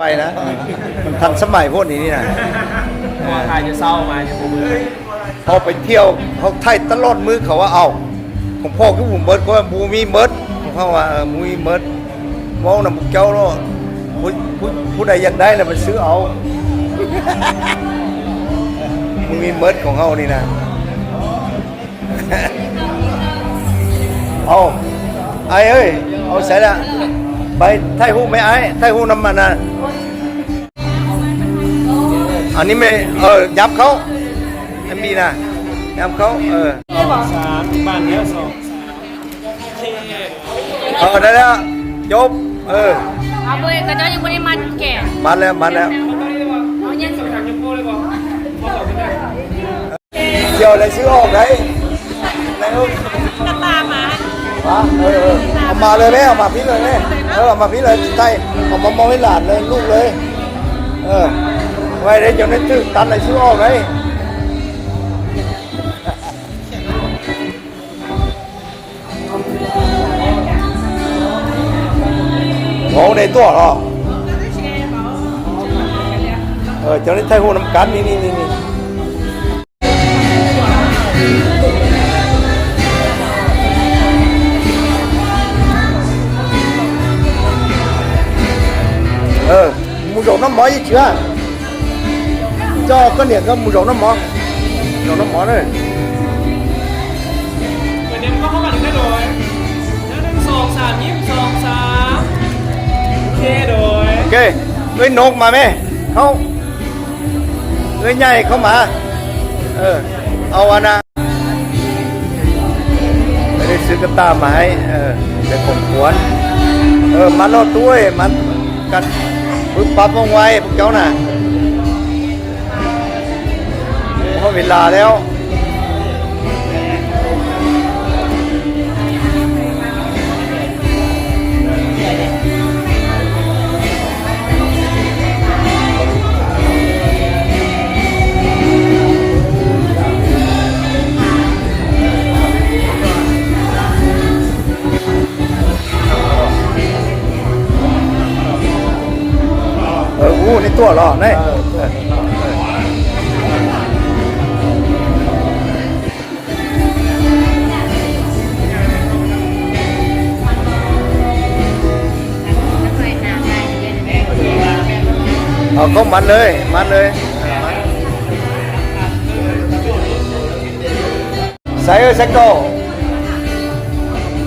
ໄປນະ ມັນທັນສະໄໝໂພດນີ້ນະ ເພາະວ່າຖ່າຍແຕ່ເຊົ້າມາຍັງບໍ່ເບິ່ງ ເຮົາໄປທ່ຽວ ເຮົາຖ່າຍຕະຫຼອດມື້ ເຂົາວ່າ ເອົ້າ ຂອງພໍ່ຄືບໍ່ເໝິດ ຂ້ອຍວ່າບໍ່ມີເໝິດ ຂອງເຮົາວ່າ ເອີ ບໍ່ມີເໝິດ ເວົ້ານຳພວກເຈົ້າເນາະ ຜູ້ ຜູ້ ຜູ້ໃດຢາກໄດ້ລະໄປຊື້ເອົາ ບໍ່ມີເໝິດຂອງເຮົານີ້ນະ. ເອົາ ອ້າຍເອີຍ ເອົາໃສລະ ໄປຖ່າຍຮູບແມ່ອ້າຍ ຖ່າຍຮູບນຳອັນນັ້ນ ອັນນີ້ແມ່ ເອີ ຫຍັບເຂົ້າ ອັນນີ້ນະ ຫຍັບເຂົ້າ ເອີ ສອງ ສາມ ບາດແລ້ວ ສອງ ສາມ ໂອເຄ ເອີ ໄດ້ແລ້ວ ຈົບ ເອີ ເອົາເວີຍ ຂະເຈົ້າຍັງບໍ່ໄດ້ມັດແກະ ມັດແລ້ວ ມັດແລ້ວ ເອົາຍັງ ທ່ຽວໄດ້ຊື້ອອກໄດ້ ໄດ້ເອີ ກະຕາມາ ມາ ເອີ ເອີ ເອົາມາເລີຍແມ່ ເອົາມາພີ້ເລີຍແມ່ ເອີ ເອົາມາພີ້ເລີຍ ໃສ່ ເອົາມາມອບໃຫ້ຫຼານເລີຍ ລູກເລີຍ ເອີ ໄວ້ໄດ້ ເຈົ້າໄດ້ຖືກຕັດໄດ້ຊື້ອອກໄດ້. ເວົ້າໄດ້ຕົວະເນາະ ເອີ ເຈົ້າໄດ້ຖ່າຍຮູບນຳກັນ ນີ້ ນີ້ ນີ້ ນີ້ ເອີ ໝູຢອກນ້ຳໝໍອີກເທື່ອ. ເຈົ້າກໍໜຽວກັບໝູຢອກນ້ຳໝໍ ຢອກນ້ຳໝໍເດີ ເດີ ກໍເຂົ້າມາເດີ ໜຶ່ງ ສອງ ສາມ ຍິ້ມ ສອງ ສາມ ໂອເຄ ໂດຍ ໂອເຄ ເອີຍ ນົກມາແມ່ ເຂົ້າ ເອີຍ ໃຫຍ່ເຂົ້າມາ ເອີ ເອົາອັນນະ ໄປໄດ້ຊື້ກະຕ່າມາໃຫ້ ເອີ ໄດ້ຂອງຂວັນ ເອີ ມາໂລດຕຸ້ຍ ມາກັນ ປຶບປັບວ່ອງໄວ ພວກເຈົ້ານະ ເວລາແລ້ວ ເອີ ອູ້ ນີ້ຕົວະເນາະ ນີ້ ເອີ. ເອົາຂອງມັນເລີຍ ມັນເລີຍ ໃສ່ເອີຍ ໃສ່ເກົາ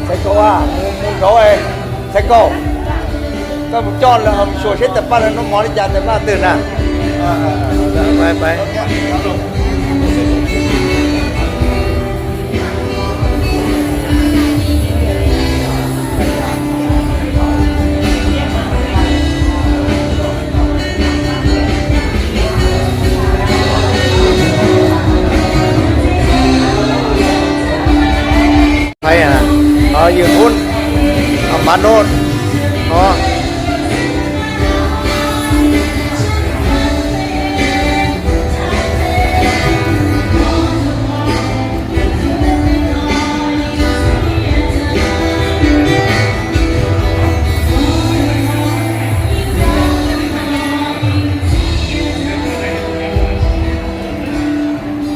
ໃສ່ເກົາວ່າ ໝູ່ເຂົາເອີຍ ໃສ່ເກົາ ກໍຈອດແລ້ວ ເອົາໂຊເຊັດແຕ່ປາແລ້ວ ນ້ອງໝໍໄດ້ຈານແຕ່ມາຕື່ນນະ ເອີ ເອີ ເອີ ໄປ ໄປ. ໃຜຫັ້ນນະ? ອໍ ຢູ່ພຸ້ນ ເອົາປາໂນດ ອໍ.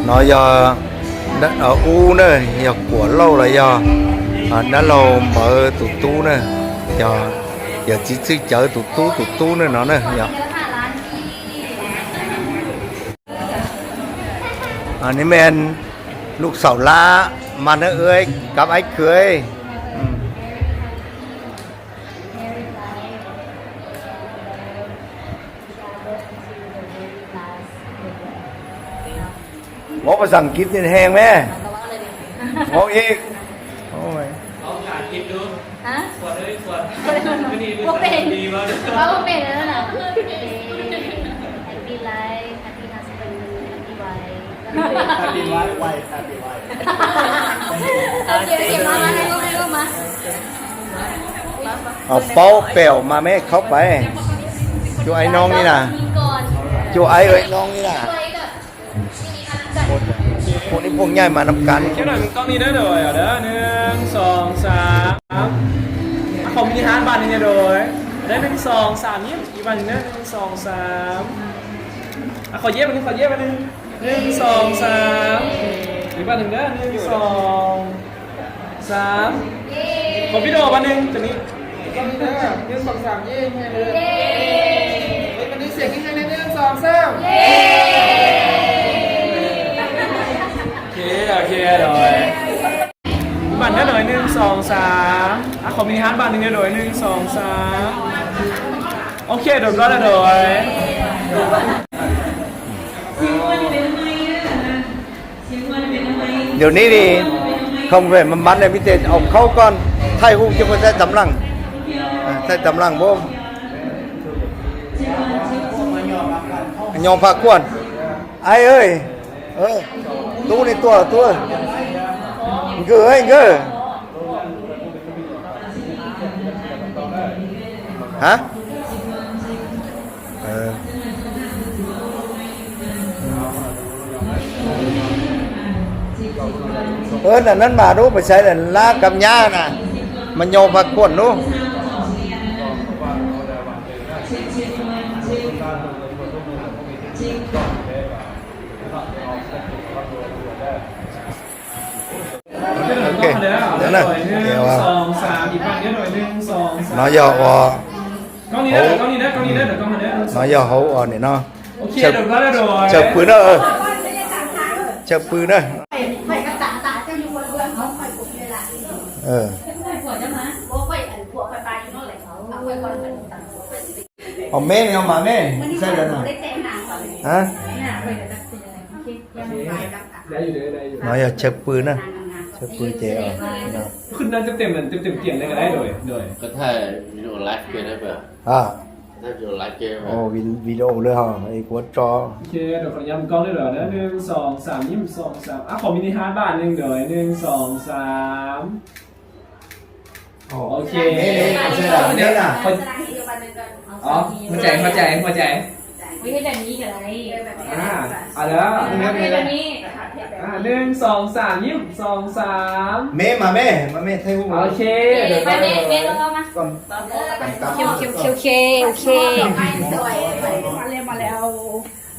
ເນາະ ຢ່າ ເອົາອູ້ເນີ ຢ່າກົວເຫຼົ້າລະ ຢ່າ ອາ ນັ້ນເຮົາເໝີຕູຕູ້ເນີ ຢ່າ ຢ່າຊິຊື້ເຈີຕູຕູ້ ຕູຕູ້ເນີ ເນາະ ເນີ ຢ່າ. ອັນນີ້ແມ່ນລູກສາວຫຼ້າ ມານະເອື້ອຍກັບອ້າຍເຂີຍ ອືມ. ເວົ້າພາສາອັງກິດນີ້ແຮງແມ້ ເວົ້າອີກ ໂອ້ຍ. ເອົາພາສາອັງກິດດູ ຮະ? ຂວດເອີຍ ຂວດ ບໍ່ເປັນ ເວົ້າບໍ່ເປັນ ເວົ້າບໍ່ເປັນແລ້ວນະ Happy life, happy husband, happy wife, happy wife, wife, happy wife. ເອົາເປົາແປວມາແມ້ ເຂົ້າໄປ ຈຸ້ຍອ້າຍນ້ອງນີ້ນະ ຈຸ້ຍອ້າຍເອີຍ ນ້ອງນີ້ນະ. ພວກນີ້ພວກໃຫຍ່ມານຳກັນ ເຈົ້າໜ້າຍ ກ້ອງນີ້ເດີ ເດີ ເດີ ໜຶ່ງ ສອງ ສາມ ອ່ະ ຂໍມິນິຮາດບາດໜຶ່ງເດີ ເດີ ໜຶ່ງ ສອງ ສາມ ຍິ້ມ ອີກບາດໜຶ່ງເດີ ໜຶ່ງ ສອງ ສາມ ອ່ະ ຂໍເຢັບບາດໜຶ່ງ ຂໍເຢັບບາດໜຶ່ງ ໜຶ່ງ ສອງ ສາມ ອີກບາດໜຶ່ງເດີ ໜຶ່ງ ສອງ ສາມ ຂໍວິດີໂອບາດໜຶ່ງ ຕົວນີ້ ໜຶ່ງ ສອງ ສາມ ເຢ້ ເຮີ້ຍ ບາດໜຶ່ງ ສຽງເຮີ້ຍ ໜຶ່ງ ສອງ ສາມ ເຢ້ ໂອເຄ ໂອເຄ ໂດຍ ບາດໜຶ່ງເດີ ໜຶ່ງ ສອງ ສາມ ອ່ະ ຂໍມິນິຮາດບາດໜຶ່ງເດີ ໜຶ່ງ ສອງ ສາມ ໂອເຄ ໂດຍ ກໍໄດ້ ໂດຍ. ດຽວນີ້ນີ້ ຄຳເວນມັນມັນເນຍ ມີແຕ່ເອົາເຂົ້າກ່ອນ ຖ່າຍຮູບ ຈັ່ງຄ່ອຍໃສ່ຕາມຫຼັງ ເອີ ໃສ່ຕາມຫຼັງ ບໍ່ ຍອມພາກວນ ອ້າຍເອີຍ ເອີ ຕູ້ນີ້ຕົວະ ຕົວະ ເກີເອີຍ ເກີ ຮະ? ເອີ ເອີ້ນອັນນັ້ນມາດູ ໄປໃຊ້ອັນລາກັບຍ່ານະ ມາຍໍພາກວນດູ. ໂອເຄ ເດີນະ ໂດຍ ໜຶ່ງ ສອງ ສາມ ອີກບາດໜຶ່ງເດີ ໜຶ່ງ ສອງ ສາມ ເນາະ ຢ່າເອົາ ກ້ອງນີ້ເດີ ກ້ອງນີ້ເດີ ກ້ອງນີ້ເດີ ເດີ ກ້ອງນີ້ເດີ ເນາະ ຢ່າເອົາອັນນີ້ເນາະ ໂອເຄ ເຊີບ ເດີນະ ໂດຍ ເຊີບປືນເດີ ເອີ ເຊີບປືນເດີ ເອີ ເອົາແມ່ ເອົາມາແມ່ ໃສ່ແລ້ວນະ ຮະ? ໄດ້ຢູ່ເດີ ໄດ້ຢູ່ ເນາະ ຢ່າເຊີບປືນນະ ເຊີບປືນເຈ ເອົາເນາະ ຂຶ້ນນັ້ນເຕັມໆ ເຕັມໆຕຽງເລີຍກໍໄດ້ ໂດຍ ໂດຍ ກໍຖ່າຍວິດີໂອໄລຟ໌ເກມໄດ້ປະ? ອ່າ ຖ່າຍວິດີໂອໄລຟ໌ເກມ ໂອ້ ວິ ວິດີໂອເລີຍເຮົາ ໄອ້ກົດຈໍ ໂອເຄ ດຽວຂໍອະນຸຍາດການກ້ອງເດີ ເດີ ໜຶ່ງ ສອງ ສາມ ຍິ້ມ ສອງ ສາມ ອ່ະ ຂໍມິນິຮາດບາດໜຶ່ງ ເດີ ໜຶ່ງ ສອງ ສາມ ໂອເຄ ນີ້ໆ ເອົາໃສ່ລະ ນີ້ລະ ອໍ ຫົວໃຈ ຫົວໃຈ ຫົວໃຈ ວິທີແບບນີ້ກໍໄດ້ ອ່າ ເອົາເດີ ເອົາແບບນີ້ ອ່າ ໜຶ່ງ ສອງ ສາມ ຍິ້ມ ສອງ ສາມ ແມ່ ມາແມ່ ມາແມ່ ຖ່າຍຮູບ ໂອເຄ ເອີ ໄປແມ່ ແມ່ລົງມາ ກ່ອນ ໂອເຄ ໂອເຄ ໂອເຄ ໂອເຄ ມາແລ້ວ ມາແລ້ວ.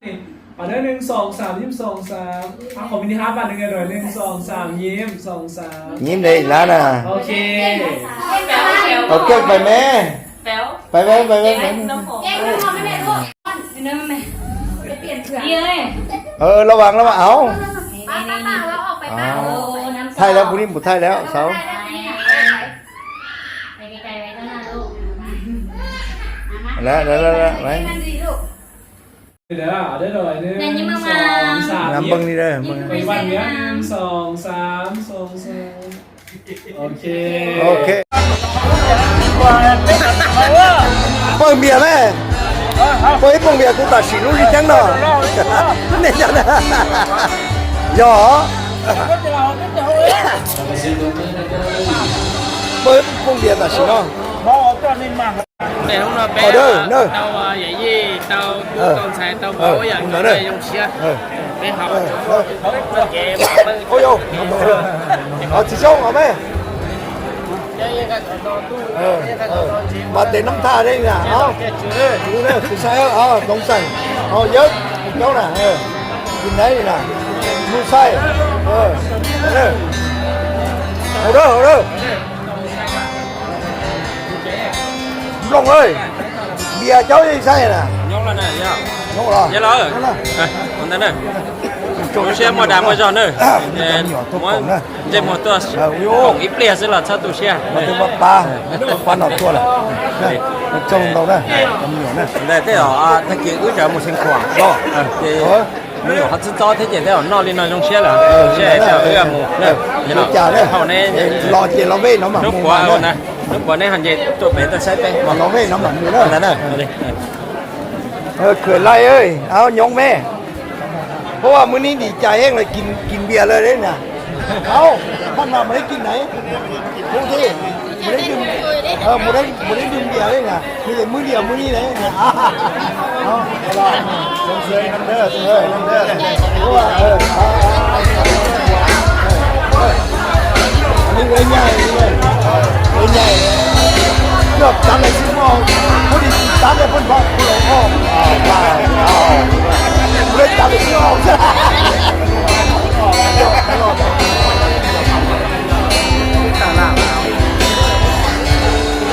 ເອົາເດີ ໜຶ່ງ ສອງ ສາມ ຍິ້ມ ສອງ ສາມ ອ່ະ ຂໍມິນິຮາບບາດໜຶ່ງເດີ ໜຶ່ງ ສອງ ສາມ ຍິ້ມ ສອງ ສາມ ຍິ້ມເດ້ອີ່ຫຼ້ານະ ໂອເຄ ເອົາເກັບໄປແມ່ ໄປໄວ້ ໄປໄວ້ ໄປ ເກັບນ້ຳຫອມໃຫ້ແມ່ລູກ ເດີແມ່ ເອີ ລະວັງ ລະວັງ ເອົາ ປ້າ ປ້າ ປ້າ ເຮົາອອກໄປ ປ້າ ໂອ້ ນ້ຳ ຖ່າຍແລ້ວ ຜູ້ນີ້ບໍ່ຖ່າຍແລ້ວ ເຊົາ ໄປໄກໆ ໄປເທິງໜ້າລູກ ແລ້ວ ແລ້ວ ແລ້ວ ໄປ ເດີ ເດີ ໜຶ່ງ ສອງ ສາມ ນຳເບິ່ງນີ້ເດີ ເບິ່ງ ໄປວັນເນຍ ໜຶ່ງ ສອງ ສາມ ສອງ ສາມ ໂອເຄ ໂອເຄ ເປີດເບຍແມ່ ເປີດ ເປີດເບຍ ກູຕາຊິລູກອີ່ຫຍັງເນາະ ນີ້ຈັ່ງໃດ ຫຍໍ້. Bơ cũng điện là xí nó. Để hôm nào bé, ờ, đâu, ờ, Yảy Yi, tao, ờ, con sai, tao, ờ, bảo, hôm nào đây. Bé học. Ờ, ờ. Ôi dồi, ờ, chị Sông ở đây. Ơ, ơ, ມາແຕ່ນ້ຳທ່າໄດ້ນະ ເອົາ ເອີ ຖືເດີ ຜູ້ຊາຍ ເອົາ ເອົາ ຕ້ອງໃສ່ ເອົາ ເຢີ ເຈົ້ານະ ເອີ ກິນໄດ້ນະ ມືໃສ່ ເອີ ເອີ ເອົາເດີ ເອົາເດີ ລົງເລີຍ ເບຍເຈົ້າຍັງໃສ່ນະ ຍົກແລ້ວນະ ຍົກ ຍົກເລີຍ ຍົກເລີຍ ເອີ ເອົານັ້ນເດີ ໂຊເຊຍມໍດາມໍຈອນເດີ ເອີ ເຈັບຫົວຕົວ ເອີ ໂອ້ ຂອງອີເປຍຊິລະຊາຕູເຊຍ ມາເຖິງວ່າປາ ປານອກຕົວລະ ເອີ ຈອງເຮົານະ ຕຳຫຼວດນະ ໄດ້ແຕ່ ອາ ຕະກີ້ອຶດຈະໝົດເສັງຂວາງ ເນາະ ເອີ ເອີ ມັນຢູ່ຮັດຊໍເທເຈແລ້ວ ນອກລີນອກຈອງເຊຍລະ ເອີ ເຊຍແລ້ວ ເອື້ອໝູ່ ເອີ ເນາະ ເຈົ້າເດີ ເຮົາໃນ ເອີ ລໍເຈລະເວນເນາະ ໝາກໝູ່ນະ ລູກຂົວໃນຫັ້ນເຈຕົວເປຕົວໃຊ້ໄປ ລໍເວນເນາະ ໝາກໝູ່ເນາະ ນັ້ນນະ ເອີ ເອີ ເຂີນໄລ່ເອີຍ ເອົາ ຍົກແມ່ ເພາະວ່າມື້ນີ້ດີໃຈແຮງເລີຍ ກິນ ກິນເບຍເລີຍເດ້ນະ ເອົ້າ ພັນວ່າບໍ່ໄດ້ກິນໃດ ໂອເຄ ບໍ່ໄດ້ດື່ມ ເອີ ບໍ່ໄດ້ ບໍ່ໄດ້ດື່ມເບຍເດ້ນະ ມີແຕ່ມື້ດຽວມື້ນີ້ເດ້ນະ ເອົາ ເອົາ ຊົມເຊີຍນຳເດີ ຊົມເຊີຍນຳເດີ ເພາະວ່າ ເອີ ເອົາ ເອົາ ເອີ ອັນນີ້ເອື້ອຍໃຫຍ່ ເອື້ອຍໃຫຍ່ ເກືອບຕັດໄດ້ຊິບໍ່ ພໍດີຕັດໄດ້ເພິ່ນບອກ ເພິ່ນເອົາອອກ ເອົາ ເອົາ ເອົາ ບໍ່ໄດ້ຕັດໄດ້ຊິອອກ ຕາລາງ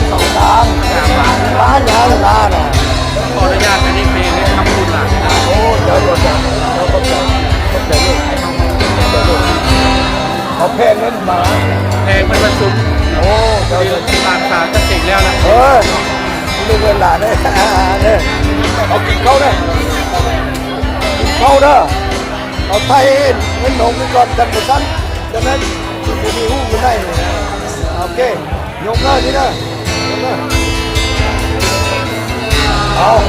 ສອງສາມ ລ້ານ ລ້ານ ລ້ານ ຂໍອະນຸຍາດ ອັນນີ້ເປັນທຳບຸນລະ ໂອ້ ເຈົ້າ ເຈົ້າ ເຈົ້າ ຂອບໃຈ ຂອບໃຈ ຂອບໃຈລູກ ເອົາແພງເງິນມາ ແພງເພິ່ນມາຊຸມ ໂອ້ ເຈົ້າ ເຈົ້າ ຫຼານສາວຈະເສັງແລ້ວນະ ເອີ ລູກເອີຍຫຼານເອີຍ ເອີ ເອົາກິນເຂົ້າເດີ ກິນເຂົ້າເດີ ເອົາໄທເຫັນເງິນໜົງນີ້ກ່ອນ ຈັ່ງບໍ່ຊັ້ນ ຈັ່ງນັ້ນຊິບໍ່ມີຮູ້ຢູ່ໃນ ໂອເຄ ຍົກເດີນີ້ເດີ ຍົກເດີ ເອົາ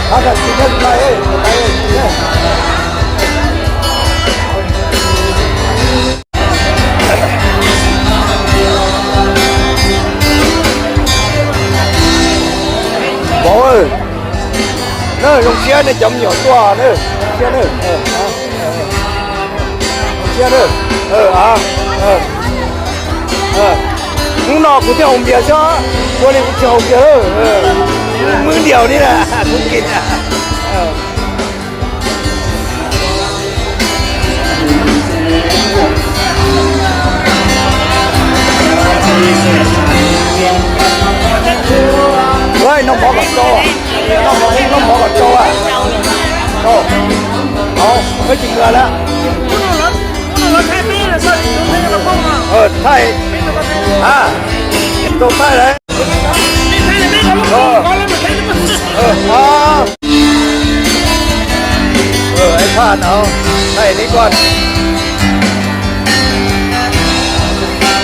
ພາກັນກິນເດີ ໄປເອີຍ ໄປເອີຍ ກິນເດີ ບໍ່ເອີຍ ເດີ ລົງເຊຍເດີ ຈຳຫຍອດຕົວເດີ ເຊຍເດີ ເອີ ເອີ ເຊຍເດີ ເອີ ອາ ເອີ ເອີ ມື້ນອກກູຈະອົງເບຍຊະ ມື້ນີ້ກູຈະອົງເບຍ ເອີ ມື້ດຽວນີ້ແຫຼະ ກູກິນ ເອີ. ເຮີ້ຍ ນ້ອງໝໍກັບໂຈ ນ້ອງໝໍ ນ້ອງໝໍກັບໂຈອະ ໂຈ ເອົາ ເຮີ້ຍ ຊິເມືອແລ້ວ ເອີ ໄທ ອາ ໂຕໄທເລີຍ. ເອີ ເອີ ອາ ເອີ ໄອ້ພານເອົາ ໃສ່ນີ້ກ່ອນ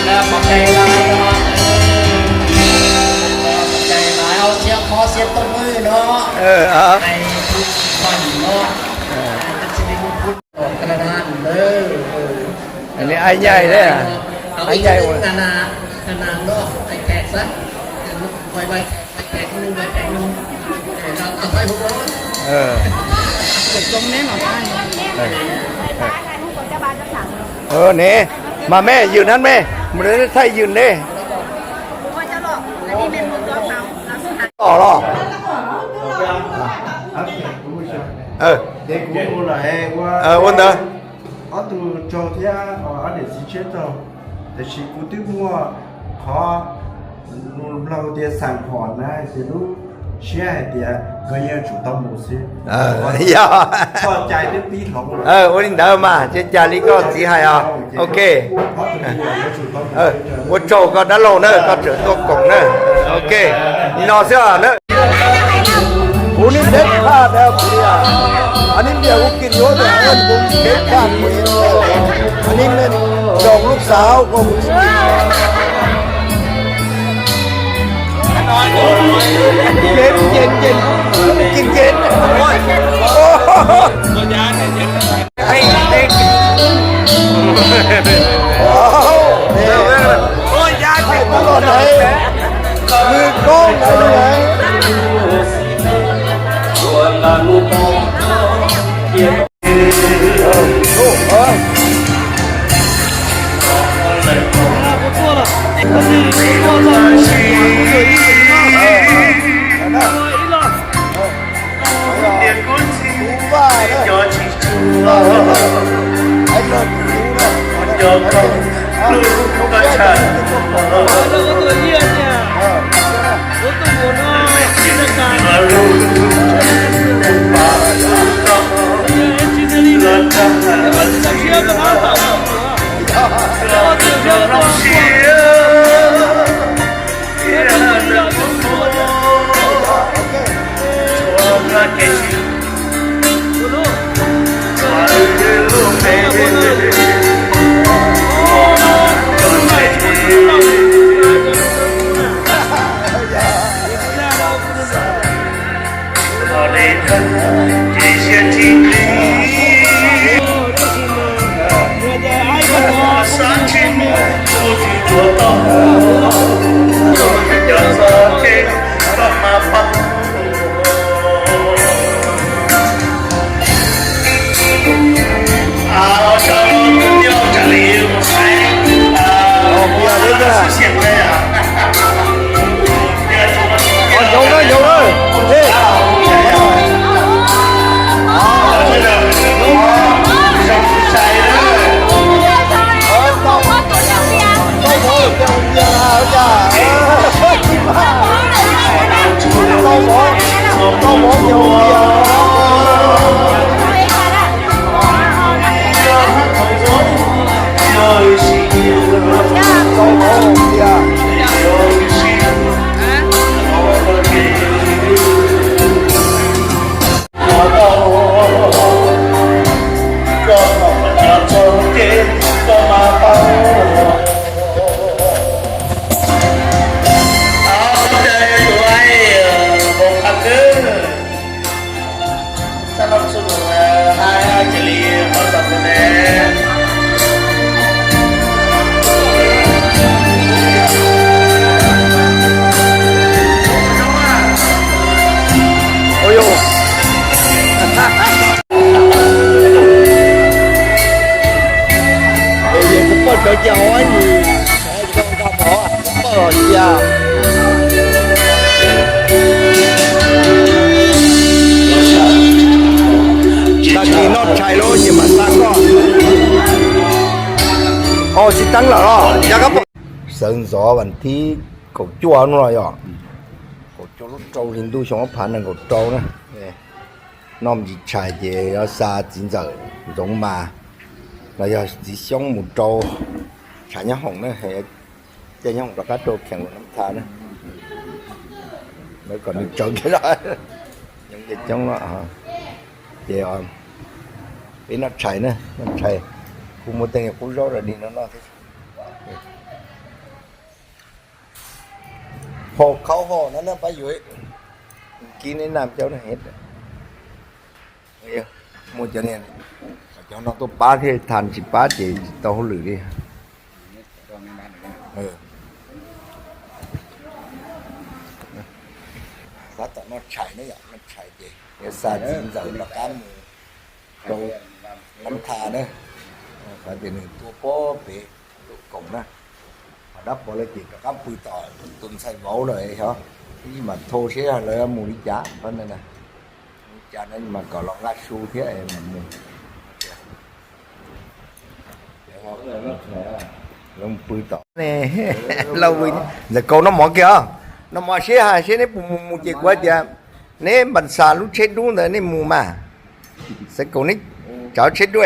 ແລ້ວຂອບໃຈຫຼາຍເນາະ ຂອບໃຈຫຼາຍ ເອົາສຽງຂໍສຽງຕົບມືເນາະ ເອີ ເອົາ ໃຫ້ທຸກທ່ານເນາະ ເອີ ອັນນີ້ອ້າຍໃຫຍ່ເດ້ ອ້າຍໃຫຍ່ ອັນນາ ອັນນາເນາະ ອ້າຍແຂກຊະ ໄວໆ ໄວແຂກໜຶ່ງ ໄວແຂກໜຶ່ງ ເອີ ເອີ ເອີ ເອີ ເອີ ນີ້ ມາແມ່ ຢືນຫັ້ນແມ່ ບໍ່ໄດ້ໃສ່ຢືນເດ້ ຕໍ່ຫຼໍ ເອີ ເອີ ໂອນເດີ. ເອົາຕູ່ໂຈທຽ ເອົາເດຊິເຊໂຕ ແຕ່ຊິກູຕື້ມົວ ຂໍລູເລົາເຕຍສັ່ງຫອນນະ ຊິລູເຊຍໃຫ້ເຕຍ ກໍຍັງຖືກຕ້ອງໝູ່ຊິ ເອີ ພໍໃຈເປັນປີຂອງ ເອີ ໂອລິນເດີມາ ເຈຈາລີກໍຊິໃຫ້ເອົາ ໂອເຄ ເອີ ໂອໂຈກໍດັນໂລເນີ ກໍເຈີຕົວກົງເນີ ໂອເຄ ນອເຊຍເນີ. ຜູ້ນີ້ເດັດຂາດແລ້ວຜູ້ນີ້ ອັນນີ້ເບຍກູກິນຢູ່ ແຕ່ເອີ້ນກູເດັດຂາດຜູ້ນີ້ ອັນນີ້ແມ່ນດອງລູກສາວຂອງກູກິນ ເຢັນ ເຢັນ ເຢັນ ກິນເຢັນ ໂອ້ໂຫ. ໄອ້ເຕັກ ເອີ Sớm gió bản tí cẩu chua nó rồi à. Cẩu chua lút trâu thì đu xuống ốc phán là cẩu trâu nữa. Nòm chỉ chảy thì nó xa chín giờ giống mà. Nó giờ chỉ sống một trâu. Chả nhá hỏng nữa, hè. Chả nhá hỏng, nó cá trâu khéng của nó tha nữa. Nó còn được trâu cái đó. Những cái trống đó hả? Thì, ờ, cái nó chảy nữa, nó chảy. Cũng một tên cũng gió rồi đi nó nó thế. ຫໍ່ເຂົ້າຫໍ່ນັ້ນນະ ປາຢູ່ ກິນໃນນ້ຳເຈົ້ານະເຮັດ ເອີ ໝູ່ເຈົ້ານີ້ ເຈົ້ານອກຕົວປາທີ່ທ່ານຊິປາເຈ ເຕົ້າຫລືເດ້ ເອີ ສາຕອນນອດໄຊນະ ຍາມນອດໄຊເຈ ເດຊາຈິນເຈົ້າປະການໝູ່ ໂຕນ້ຳທາເດີ ເອີ ຂ້ອຍເປັນຕົວປໍເປ ຕົວກົງນະ ເຮົາດັບບໍ່ລະກິນກໍກຳປືຕໍ່ ຕຸນໃສ່ເວົ້າເລີຍເນາະ ນີ້ມາໂທເຊຍເລີຍ ໝູລິຈາ ເພິ່ນນັ້ນນະ ໝູລິຈານັ້ນມາກໍລອງລາດຊູເທຍ ໝູ ເອີ ລອງປືຕໍ່ແນ່ ລາວວິນ ແລ້ວກໍນ້ຳໝໍກຽ ນ້ຳໝໍເຊຍຫາເຊຍນີ້ ໝູ ໝູເຈກວ່າເດຍ ນີ້ບັນຊາລຸເຊດຸນເດີ ນີ້ໝູມາ ສະກົນນີ້ ຈາວເຊດ້ວຍ